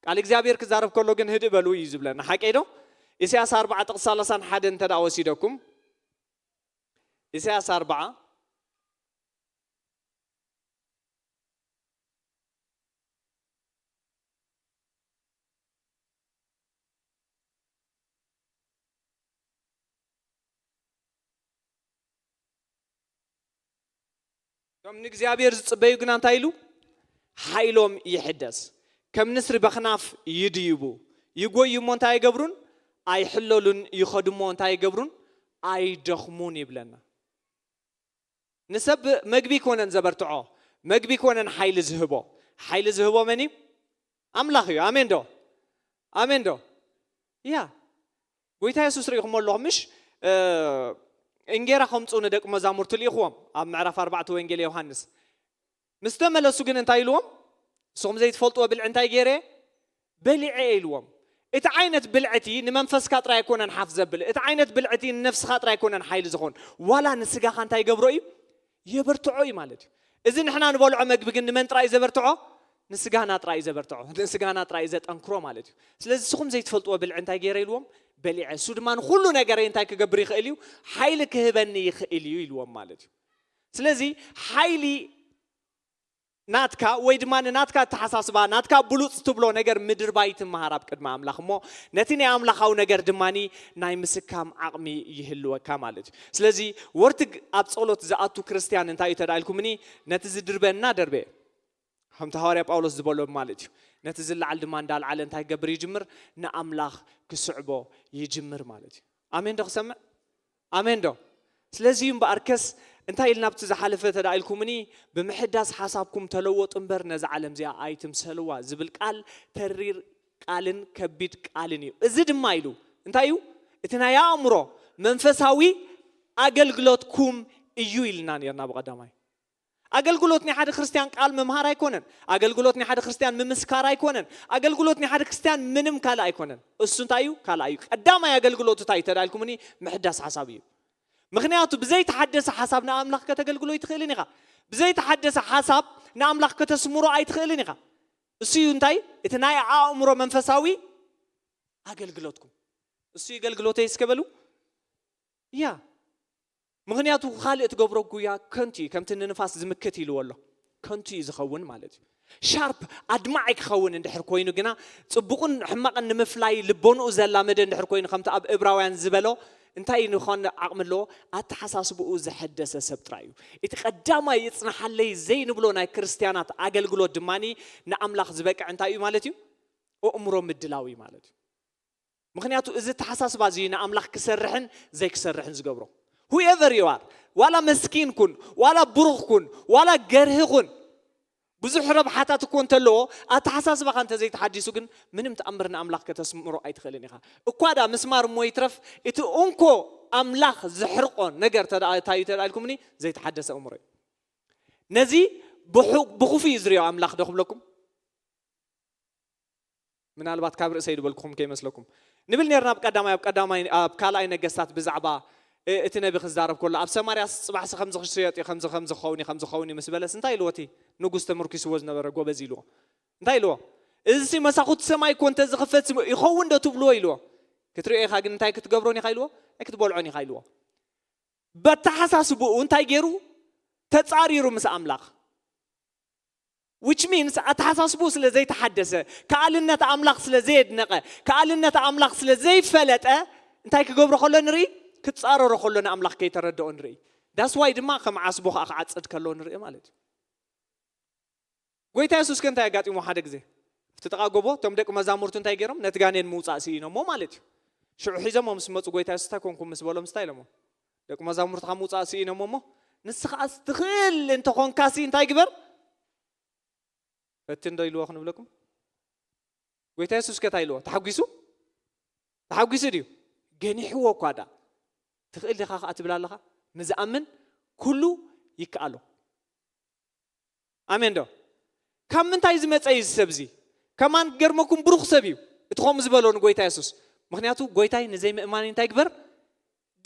ቃል እግዚኣብሔር ክዛረብ ከሎ ግን ህድእ በሉ እዩ ዝብለና። ሓቀይ ዶ? ኢሳያስ ኣርባዓ ጥቕሲ ሰላሳን ሓደን እንተ ደኣ ወሲደኩም፣ ኢሳያስ ኣርባዓ እቶም ንእግዚኣብሔር ዝጽበዩ ግና እንታይ ኢሉ? ሓይሎም ይሕደስ፣ ከም ንስሪ በኽናፍ ይድይቡ፣ ይጎዩ እሞ እንታይ ኣይገብሩን? ኣይሕለሉን፣ ይኸዱ እሞ እንታይ ኣይገብሩን? ኣይደኽሙን ይብለና። ንሰብ መግቢ ይኮነን ዘበርትዖ፣ መግቢ ይኮነን ሓይሊ ዝህቦ። ሓይሊ ዝህቦ መን እዩ? ኣምላኽ እዩ። ኣሜን ዶ? ኣሜን ዶ? ያ ጎይታ የሱስ ርኢኹሞ ኣለኹም ምሽ? እንጌራ ከምፁ ንደቂ መዛሙርቱ ልኢኽዎም ኣብ ምዕራፍ ኣርባዕተ ወንጌል ዮሃንስ። ምስ ተመለሱ ግን እንታይ ኢልዎም? ንስኹም ዘይትፈልጥዎ ብልዒ እንታይ ገይረ? በሊዐ ኢልዎም። እቲ ዓይነት ብልዕቲ ንመንፈስካ ጥራይ ኣይኮነን ሓፍ ዘብል፣ እቲ ዓይነት ብልዕቲ ንነፍስኻ ጥራይ ኣይኮነን ሓይሊ ዝኾን፣ ዋላ ንስጋኻ እንታይ ገብሮ እዩ? የበርትዖ እዩ ማለት እዩ። እዚ ንሕና ንበልዖ መግቢ ግን ንመን ጥራይ እዩ ዘበርትዖ? ንስጋና ጥራይ እዩ ዘበርትዖ፣ ንስጋና ጥራይ እዩ ዘጠንክሮ ማለት እዩ። ስለዚ ንስኹም ዘይትፈልጥዎ ብልዒ እንታይ ገይረ ኢልዎም? በሊዐ፣ እሱ ድማ ንኹሉ ነገረይ እንታይ ክገብር ይኽእል እዩ? ሓይሊ ክህበኒ ይኽእል እዩ ኢልዎም ማለት እዩ። ስለዚ ሓይሊ ናትካ ወይ ድማ ንናትካ ኣተሓሳስባ ናትካ ብሉፅ ትብሎ ነገር ምድርባይ ትመሃር ኣብ ቅድሚ ኣምላኽ እሞ ነቲ ናይ ኣምላኻዊ ነገር ድማ ናይ ምስካም ዓቕሚ ይህልወካ ማለት እዩ። ስለዚ ወርትግ ኣብ ፀሎት ዝኣቱ ክርስትያን እንታይ እዩ ተዳኢልኩምኒ? ነቲ ዝድርበ እናደርበ ከምቲ ሃዋርያ ጳውሎስ ዝበሎ ማለት እዩ። ነቲ ዝለዓል ድማ እንዳልዓለ እንታይ ክገብር ይጅምር? ንኣምላኽ ክስዕቦ ይጅምር ማለት እዩ። ኣሜን ዶ ክሰምዕ? ኣሜን ዶ? ስለዚ እዩ እምበኣርከስ እንታይ ኢልና ኣብቲ ዝሓለፈ ተዳኢልኩምኒ? ብምሕዳስ ሓሳብኩም ተለወጡ እምበር ነዚ ዓለም እዚኣ ኣይትምሰልዋ ዝብል ቃል ተሪር ቃልን ከቢድ ቃልን እዩ። እዚ ድማ ኢሉ እንታይ እዩ? እቲ ናይ ኣእምሮ መንፈሳዊ ኣገልግሎትኩም እዩ ኢልና ነርና ብቐዳማይ። ኣገልግሎት ናይ ሓደ ክርስትያን ቃል ምምሃር ኣይኮነን። ኣገልግሎት ናይ ሓደ ክርስትያን ምምስካር ኣይኮነን። ኣገልግሎት ናይ ሓደ ክርስትያን ምንም ካልእ ኣይኮነን። እሱ እንታይ እዩ? ካልኣይ እዩ። ቀዳማይ ኣገልግሎት እንታይ እዩ ተዳልኩምኒ? ምሕዳስ ሓሳብ እዩ። ምክንያቱ ብዘይተሓደሰ ሓሳብ ንኣምላኽ ከተገልግሎ ኣይትኽእልን ኢኻ። ብዘይተሓደሰ ሓሳብ ንኣምላኽ ከተስምሮ ኣይትኽእልን ኢኻ። እሱ እዩ እንታይ? እቲ ናይ ኣእምሮ መንፈሳዊ ኣገልግሎትኩም። እሱ እዩ ኣገልግሎተይ እስከ በሉ። ያ ምኽንያቱ ካልእ ትገብሮ ጉያ ከንቱ እዩ። ከምቲ ንንፋስ ዝምክት ኢልዎ ኣሎ ከንቱ እዩ ዝኸውን ማለት እዩ። ሻርፕ ኣድማዒ ክኸውን እንድሕር ኮይኑ ግና ፅቡቕን ሕማቕን ንምፍላይ ልቦንኡ ዘላመደ እንድሕር ኮይኑ ከምቲ ኣብ እብራውያን ዝበሎ እንታይ ንኾን ዓቕሚ ኣለዎ? ኣተሓሳስብኡ ዘሐደሰ ሰብ ጥራይ እዩ። እቲ ቀዳማይ ይጽናሓለይ ዘይንብሎ ናይ ክርስትያናት ኣገልግሎት ድማ ንኣምላኽ ዝበቅዕ እንታይ እዩ ማለት እዩ? ኣእምሮ ምድላው እዩ ማለት እዩ። ምክንያቱ እዚ ተሓሳስባ እዚ ንኣምላኽ ክሰርሕን ዘይክሰርሕን ዝገብሮ whoever you are ዋላ መስኪን ኩን ዋላ ብሩኽ ኩን ዋላ ገርሂ ኩን ብዙሕ ረብሓታት እኮ እንተለዎ ኣተሓሳስባኻ እንተዘይተሓዲሱ ግን ምንም ተኣምር ንኣምላኽ ከተስምሮ ኣይትኽእልን ኢኻ። እኳ ዳ ምስማር እሞ ይትረፍ እቲ እንኮ ኣምላኽ ዘሕርቆ ነገር እንታይ እዩ ተዳልኩምኒ ዘይተሓደሰ እምሮ እዩ። ነዚ ብኽፉ እዩ ዝሪኦ ኣምላኽ ዶ ክብለኩም? ምናልባት ካብ ርእሰይ ዝበልኩኹም ከይመስለኩም ንብል ነርና ኣብ ቀዳማይ ኣብ ቀዳማይ ኣብ ካልኣይ ነገስታት ብዛዕባ እቲ ነቢ ክዛረብ ከሎ ኣብ ሰማርያ ጽባሕሲ ከምዚ ክሽየጥ እዩ ከምዚ ከምዚ ክኸውን እዩ ከምዚ ክኸውን እዩ ምስ በለስ እንታይ ኢልዎ እቲ ንጉስ ተመርኪስዎ ዝነበረ ጎበዝ ኢልዎ እንታይ ኢልዎ እዚ መሳኹቲ ሰማይ እኮ እንተዝኽፈት ይኸውን ዶ ትብልዎ ኢልዎ ክትሪኦ ኢኻ ግን እንታይ ክትገብሮን ኢኻ ኢልዎ ኣይክትበልዖን ኢኻ ኢልዎ በተሓሳስብኡ እንታይ ገይሩ ተጻሪሩ ምስ ኣምላኽ which means ኣተሓሳስብኡ ስለ ዘይተሓደሰ ከኣልነት ኣምላኽ ስለ ዘየድነቐ ከኣልነት ኣምላኽ ስለ ዘይፈለጠ እንታይ ክገብሮ ከሎ ንርኢ ክጻረሮ ከሎ ንኣምላኽ ከይተረድኦ ንርኢ that's why ድማ ከም ዓስቦ ከዓ ክዓጽድ ከሎ ንርኢ ማለት እዩ ጎይታ የሱስ ከ እንታይ ኣጋጢሞ ሓደ ግዜ ኣብቲ ጥቓ ጎቦ እቶም ደቂ መዛሙርቱ እንታይ ገይሮም ነቲ ጋኔን ምውፃእ ስኢኖሞ ማለት እዩ ሽዑ ሒዞሞ ምስ መፁ ጎይታ የሱስ እንታይ ኮንኩም ምስ በሎም እንታይ ኢሎሞ ደቂ መዛሙርትኻ ምውፃእ ስኢኖሞ እሞ ንስኻስ ትኽእል እንተኾንካሲ እንታይ ግበር ፈትን ዶ ኢልዎ ክንብለኩም ጎይታ የሱስ ከ እንታይ ኢልዎ ተሓጒሱ ተሓጒሱ ድዩ ገኒሕዎ እኳ ዳ ትኽእል ዲኻ ከዓ ትብል ኣለኻ ንዝኣምን ኩሉ ይከኣሎ ኣሜን ዶ ካብ ምንታይ ዝመፀ እዩ ሰብ እዚ ከማን ገርመኩም ብሩኽ ሰብ እዩ እቲ ከምኡ ዝበሎ ንጎይታ የሱስ ምክንያቱ ጎይታይ ንዘይምእማን እንታይ ግበር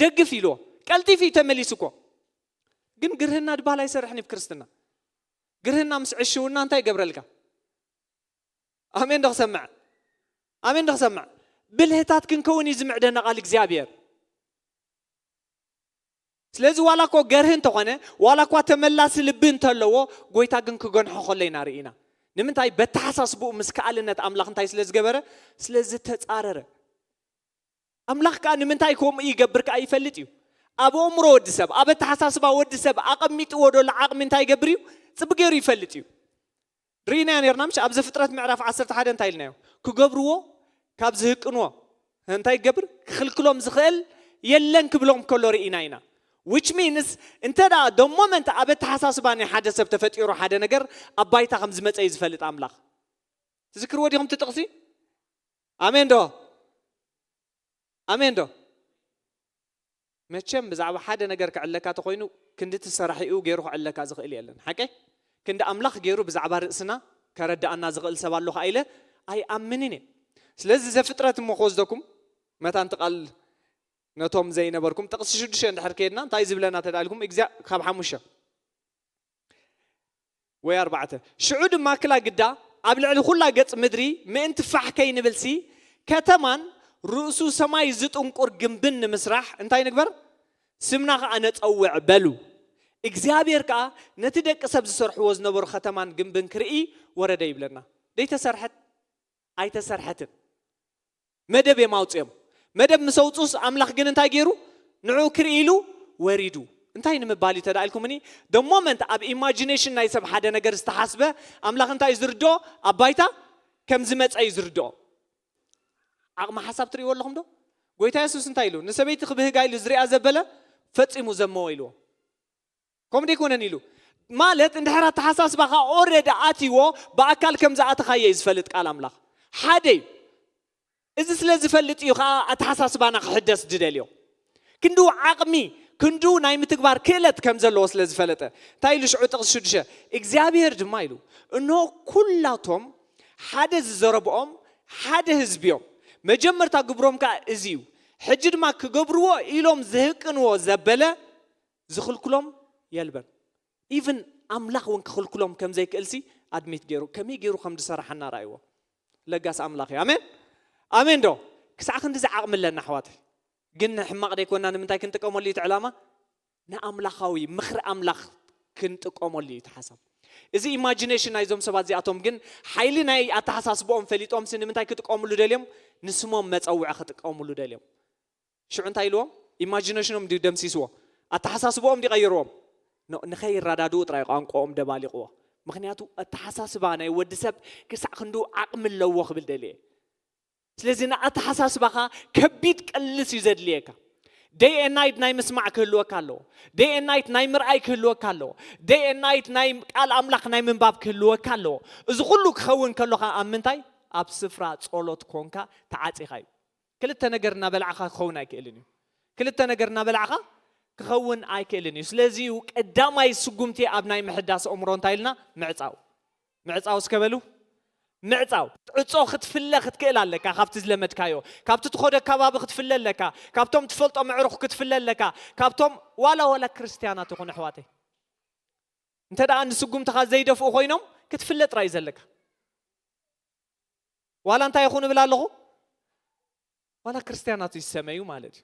ደግፍ ኢልዎ ቀልጢፍ እዩ ተመሊሱ እኮ ግን ግርህና ድባል ኣይሰርሕን እዩ ክርስትና ግርህና ምስ ዕሽውና እንታይ ይገብረልካ ኣሜን ዶ ክሰምዕ ኣሜን ዶ ክሰምዕ ብልህታት ክንከውን እዩ ዝምዕደና ቃል እግዚኣብሔር ስለዚ ዋላ እኮ ገርህ እንተኾነ ዋላ እኳ ተመላሲ ልቢ እንተለዎ ጎይታ ግን ክገንሖ ከሎ ኢና ርኢና ንምንታይ በተሓሳስብኡ ምስ ከኣልነት ኣምላኽ እንታይ ስለ ዝገበረ ስለ ዝተፃረረ ኣምላኽ ከዓ ንምንታይ ከምኡ ይገብር ከዓ ይፈልጥ እዩ ኣብ ኣእምሮ ወዲ ሰብ ኣብ ኣተሓሳስባ ወዲ ሰብ ኣቐሚጥዎ ደሎ ዓቕሚ እንታይ ይገብር እዩ ፅቢ ገይሩ ይፈልጥ እዩ ርኢናዮ ነርና ምሽ ኣብ ዘፍጥረት ምዕራፍ ዓሰርተ ሓደ እንታይ ኢልናዮ ክገብርዎ ካብ ዝህቅንዎ እንታይ ይገብር ክኽልክሎም ዝኽእል የለን ክብሎም ከሎ ርኢና ኢና which means እንተ ደኣ the moment ኣብ ኣተሓሳስባ ናይ ሓደ ሰብ ተፈጢሩ ሓደ ነገር ኣብ ባይታ ከም ዝመፀ እዩ ዝፈልጥ ኣምላኽ ትዝክርዎ ዲኹም እቲ ጥቕሲ ኣሜን ዶ ኣሜን ዶ መቸም ብዛዕባ ሓደ ነገር ክዕለካ ተኮይኑ ክንዲ እቲ ሰራሒኡ ገይሩ ክዕለካ ዝኽእል የለን ሓቀይ ክንዲ ኣምላኽ ገይሩ ብዛዕባ ርእስና ከረድኣና ዝኽእል ሰብ ኣሎ ከዓ ኢለ ኣይኣምንን እየ ስለዚ ዘፍጥረት እሞ ክወስደኩም መታን ትቃል ነቶም ዘይነበርኩም ጥቕሲ ሽዱሽተ እንድሕር ከይድና እንታይ ዝብለና ተዳልኩም እግዚኣብ ካብ ሓሙሽተ ወይ ኣርባዕተ ሽዑ ድማ ክላ ግዳ ኣብ ልዕሊ ኩላ ገጽ ምድሪ ምእንቲ ፋሕ ከይንብልሲ ከተማን ርእሱ ሰማይ ዝጥንቁር ግንብን ንምስራሕ እንታይ ንግበር ስምና ኸዓ ነጸውዕ በሉ እግዚኣብሔር ከኣ ነቲ ደቂ ሰብ ዝሰርሕዎ ዝነበሩ ከተማን ግንብን ክርኢ ወረደ ይብለና ደይተሰርሐት ኣይተሰርሐትን መደብ እዮም ኣውፅኦም መደብ ምስ ኣውፁስ ኣምላኽ ግን እንታይ ገይሩ ንዑ ክርኢ ኢሉ ወሪዱ እንታይ ንምባል እዩ ተዳኢልኩምኒ the moment ኣብ ኢማጂኔሽን ናይ ሰብ ሓደ ነገር ዝተሓስበ ኣምላኽ እንታይ እዩ ዝርድኦ ኣብ ባይታ ከም ዝመፀ እዩ ዝርድኦ ዓቕሚ ሓሳብ ትርእይዎ ኣለኹም ዶ ጎይታ የሱስ እንታይ ኢሉ ንሰበይቲ ክብህጋ ኢሉ ዝሪኣ ዘበለ ፈፂሙ ዘመዎ ኢልዎ ከምኡ ደይኮነን ኢሉ ማለት እንድሕር ኣተሓሳስባኻ ኦረዲ ኣትይዎ ብኣካል ከም ዝኣተኻዮ እዩ ዝፈልጥ ቃል ኣምላኽ ሓደ እዩ እዚ ስለ ዝፈልጥ እዩ ከዓ ኣተሓሳስባና ክሕደስ ዝደልዮ ክንዱ ዓቕሚ ክንዱ ናይ ምትግባር ክእለት ከም ዘለዎ ስለ ዝፈለጠ እንታይ ኢሉ ሽዑ ጥቕሲ ሽዱሽተ እግዚኣብሔር ድማ ኢሉ እንሆ ኩላቶም ሓደ ዝዘረብኦም ሓደ ህዝቢ እዮም መጀመርታ ግብሮም ከዓ እዚ እዩ ሕጂ ድማ ክገብርዎ ኢሎም ዝህቅንዎ ዘበለ ዝኽልክሎም የልበን ኢቭን ኣምላኽ እውን ክኽልክሎም ከም ዘይክእልሲ ኣድሚት ገይሩ ከመይ ገይሩ ከም ዝሰራሓና ርኣይዎ ለጋስ ኣምላኽ እዩ ኣሜን ኣሜን ዶ ክሳዕ ክንዲዚ ዓቕሚ ኣለና ኣሕዋት ግን ንሕማቕ ደይኮና ንምንታይ ክንጥቀመሉ እዩ እቲ ዕላማ ንኣምላኻዊ ምኽሪ ኣምላኽ ክንጥቀመሉ እዩ እቲ ሓሳብ እዚ ኢማጂኔሽን ናይዞም ሰባት እዚኣቶም ግን ሓይሊ ናይ ኣተሓሳስብኦም ፈሊጦምሲ ንምንታይ ክጥቀምሉ ደልዮም ንስሞም መፀውዒ ክጥቀምሉ ደልዮም ሽዑ እንታይ ኢልዎም ኢማጂኔሽኖም ድዩ ደምሲስዎ ኣተሓሳስብኦም ድዩ ቀይርዎም ንኸይረዳድኡ ጥራይ ቋንቋኦም ደባሊቕዎ ምክንያቱ ኣተሓሳስባ ናይ ወዲ ሰብ ክሳዕ ክንዱ ዓቕሚ ኣለዎ ክብል ደልየ ስለዚ ንኣተሓሳስባኻ ከቢድ ቀልስ እዩ ዘድልየካ day and night ናይ ምስማዕ ክህልወካ ኣለዎ day and night ናይ ምርኣይ ክህልወካ ኣለዎ day and night ናይ ቃል ኣምላኽ ናይ ምንባብ ክህልወካ ኣለዎ እዚ ኩሉ ክኸውን ከሎኻ ኣብ ምንታይ ኣብ ስፍራ ጸሎት ኮንካ ተዓጺኻ እዩ ክልተ ነገር እናበላዕኻ ክኸውን ኣይክእልን እዩ ክልተ ነገር እናበላዕኻ ክኸውን ኣይክእልን እዩ ስለዚ እዩ ቀዳማይ ስጉምቲ ኣብ ናይ ምሕዳስ ኣእምሮ እንታይ ኢልና ምዕጻው ምዕጻው እስከ በሉ ምዕጻው። ዕጾ ክትፍለ ክትክእል ኣለካ። ካብቲ ዝለመድካዮ፣ ካብቲ ትኸዶ ከባቢ ክትፍለ ኣለካ። ካብቶም ትፈልጦም ኣዕሩኽ ክትፍለ ኣለካ። ካብቶም ዋላ ዋላ ክርስትያናት ይኹኑ ኣሕዋተይ፣ እንተ ደኣ ንስጉምትኻ ዘይደፍኡ ኮይኖም ክትፍለ ጥራይ እዩ ዘለካ። ዋላ እንታይ ይኹን እብል ኣለኹ፣ ዋላ ክርስትያናት ይሰመዩ ማለት እዩ።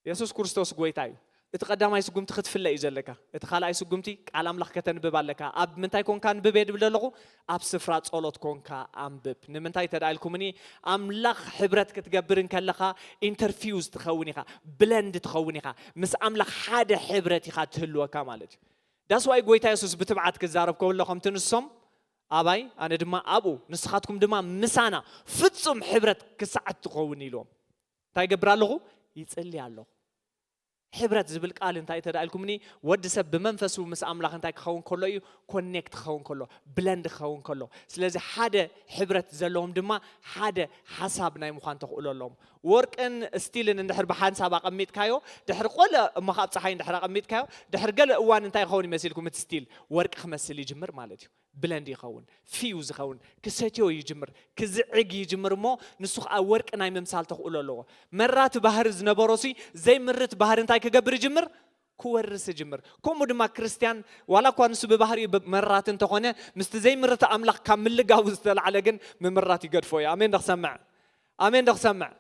የሱስ ክርስቶስ ጎይታ እዩ። እቲ ቀዳማይ ስጉምቲ ክትፍለ እዩ ዘለካ። እቲ ካልኣይ ስጉምቲ ቃል ኣምላኽ ከተንብብ ኣለካ። ኣብ ምንታይ ኮንካ ኣንብብ እየ ድብል ዘለኹ? ኣብ ስፍራ ጸሎት ኮንካ ኣንብብ። ንምንታይ ተዳ ኢልኩምኒ? ኣምላኽ ሕብረት ክትገብር እንከለኻ ኢንተርፊውዝ ትኸውን ኢኻ፣ ብለንድ ትኸውን ኢኻ፣ ምስ ኣምላኽ ሓደ ሕብረት ኢኻ ትህልወካ ማለት እዩ። ዳስዋይ ጎይታ የሱስ ብትብዓት ክዛረብ ከሎ ከምቲ ንሶም ኣባይ ኣነ ድማ ኣብኡ ንስኻትኩም ድማ ምሳና ፍጹም ሕብረት ክሰዓት ትኸውን ኢልዎም። እንታይ ይገብር ኣለኹ? ይጽሊ ኣለኹ። ሕብረት ዝብል ቃል እንታይ ተዳኢልኩምኒ? ወዲ ሰብ ብመንፈሱ ምስ ኣምላኽ እንታይ ክኸውን ከሎ እዩ? ኮኔክት ክኸውን ከሎ፣ ብለንድ ክኸውን ከሎ። ስለዚ ሓደ ሕብረት ዘለዎም ድማ ሓደ ሓሳብ ናይ ምዃን ተኽእሎ ኣለዎም። ወርቅን ስቲልን እንድሕር ብሓንሳብ ኣቐሚጥካዮ፣ ድሕሪ ቆለ እሞ ካብ ፀሓይ እንድሕር ኣቐሚጥካዮ፣ ድሕሪ ገለ እዋን እንታይ ክኸውን ይመሲልኩም? እቲ ስቲል ወርቂ ክመስል ይጅምር ማለት እዩ። ብለንድ ይኸውን፣ ፊውዝ ይኸውን፣ ክሰትዮ ይጅምር፣ ክዝዕግ ይጅምር እሞ ንሱ ከዓ ወርቂ ናይ ምምሳል ተኽእሎ ኣለዎ። መራቲ ባህሪ ዝነበሮ ሲ ዘይምርት ባህሪ እንታይ ክገብር ይጅምር? ክወርስ ይጅምር። ከምኡ ድማ ክርስትያን ዋላ እኳ ንሱ ብባህሪኡ ብ-፣ መራት እንተኾነ ምስቲ ዘይምርት ኣምላኽ ካብ ምልጋቡ ዝተላዕለ ግን ምምራት ይገድፎ እዩ። ኣሜን ዶ ክሰምዕ? ኣሜን ዶ ክሰምዕ?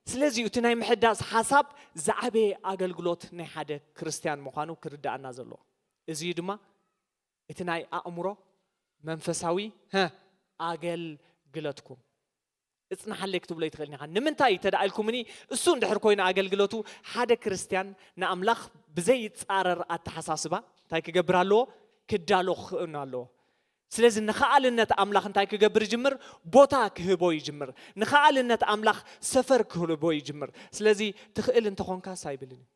ስለዚ እዩ እቲ ናይ ምሕዳስ ሓሳብ ዝዓበየ ኣገልግሎት ናይ ሓደ ክርስትያን ምዃኑ ክርድኣና ዘለዎ። እዚ እዩ ድማ እቲ ናይ ኣእምሮ መንፈሳዊ፣ ሀ፣ ኣገልግለትኩም እጽንሓለይ ክትብሎ ይትኽእል ኢኻ። ንምንታይ ተደኣ ኢልኩምኒ? እሱ እንድሕር ኮይኑ ኣገልግሎቱ ሓደ ክርስትያን ንኣምላኽ ብዘይጻረር ኣተሓሳስባ እንታይ ክገብር ኣለዎ? ክዳሎ ክኽእን ኣለዎ። ስለዚ ንኸኣልነት ኣምላኽ እንታይ ክገብር ይጅምር? ቦታ ክህቦ ይጅምር። ንኸኣልነት ኣምላኽ ሰፈር ክህቦ ይጅምር። ስለዚ ትኽእል እንተኾንካስ ኣይብልን እዩ።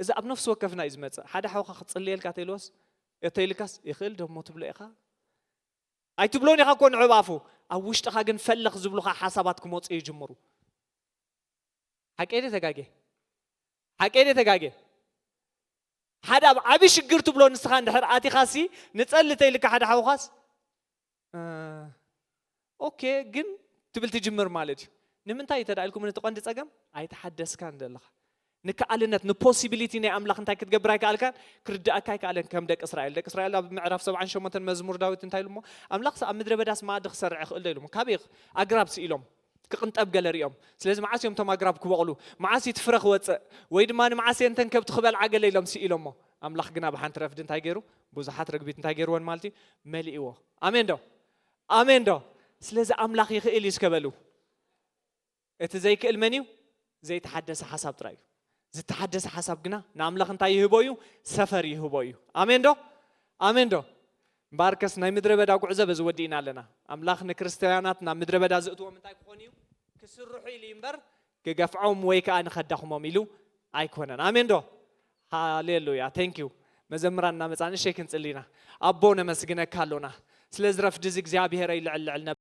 እዚ ኣብ ነፍሲ ወከፍና እዩ ዝመጽእ። ሓደ ሓውኻ ክጽልየልካ ተይልዎስ፣ ተይልካስ ይኽእል ደሞ ትብሎ ኢኻ። ኣይትብሎን ኢኻ እኮ ንዕብ ኣፉ። ኣብ ውሽጥኻ ግን ፈለኽ ዝብሉኻ ሓሳባት ክመጹ ይጅምሩ። ሓቀይ ድየ ተጋጌ? ሓቀይ ድየ ተጋጌ? ሓደ ኣብ ዓቢ ሽግር ትብሎ ንስኻ እንድሕር ኣቲኻሲ፣ ንጸሊ ተይልካ ሓደ ሓውኻስ፣ እ፣ ኦኬ ግን ትብል ትጅምር ማለት እዩ። ንምንታይ ተዳ ኢልኩም እቲ ቀንዲ ጸገም? ኣይተሓደስካን ዘለኻ። ንከኣልነት፣ ንፖሲቢሊቲ ናይ ኣምላኽ እንታይ ክትገብር ኣይከኣልካን? ክርድኣካ ኣይከኣለን ከም ደቂ እስራኤል። ደቂ እስራኤል ኣብ ምዕራፍ ሰብዓን ሸሞንተን መዝሙር ዳዊት እንታይ ኢሉ እሞ? ኣምላኽስ ኣብ ምድረ በዳስ መኣዲ ክሰርዕ ይኽእል ዶ ኢሉ እሞ? ካበይ ኣግራብ ስኢሎም? ክቕንጠብ ገለ ሪኦም። ስለዚ መዓስ እዮም እቶም ኣግራብ ክበቕሉ? መዓስ እዩ እቲ ፍረ ክወፅእ? ወይ ድማ ንመዓስ እየን እተን ከብቲ ክበልዓ ገለ ኢሎም ስኢሎሞ። ኣምላኽ ግና ብሓንቲ ረፍዲ እንታይ ገይሩ? ብዙሓት ርግቢት እንታይ ገይርወን ማለት እዩ? መሊእዎ። ኣሜን ዶ? ኣሜን ዶ? ስለዚ ኣምላኽ ይኽእል እዩ እስከ በሉ። እቲ ዘይክእል መን እዩ? ዘይተሓደሰ ሓሳብ ጥራይ እዩ። ዝተሓደሰ ሓሳብ ግና ንኣምላኽ እንታይ ይህቦ እዩ? ሰፈር ይህቦ እዩ። ኣሜን ዶ? ኣሜን ዶ? እምበኣርከስ ናይ ምድረ በዳ ጉዕዞ በዚ ወዲእና ኣለና። ኣምላኽ ንክርስትያናት ናብ ምድረ በዳ ዘእትዎም እንታይ ክኾኑ እዩ? ክስርሑ ኢሉ እዩ እምበር፣ ክገፍዖም ወይ ከኣ ንኸዳኽሞም ኢሉ ኣይኮነን። ኣሜን ዶ? ሃሌሉያ። Thank you። መዘምራን እናመጻ ንእሽተይ ክንጽሊ ኢና። ኣቦ ነመስግነካ ኣሎና። ስለዚ ረፍዲ እዚ እግዚኣብሔር ልዕል ልዕል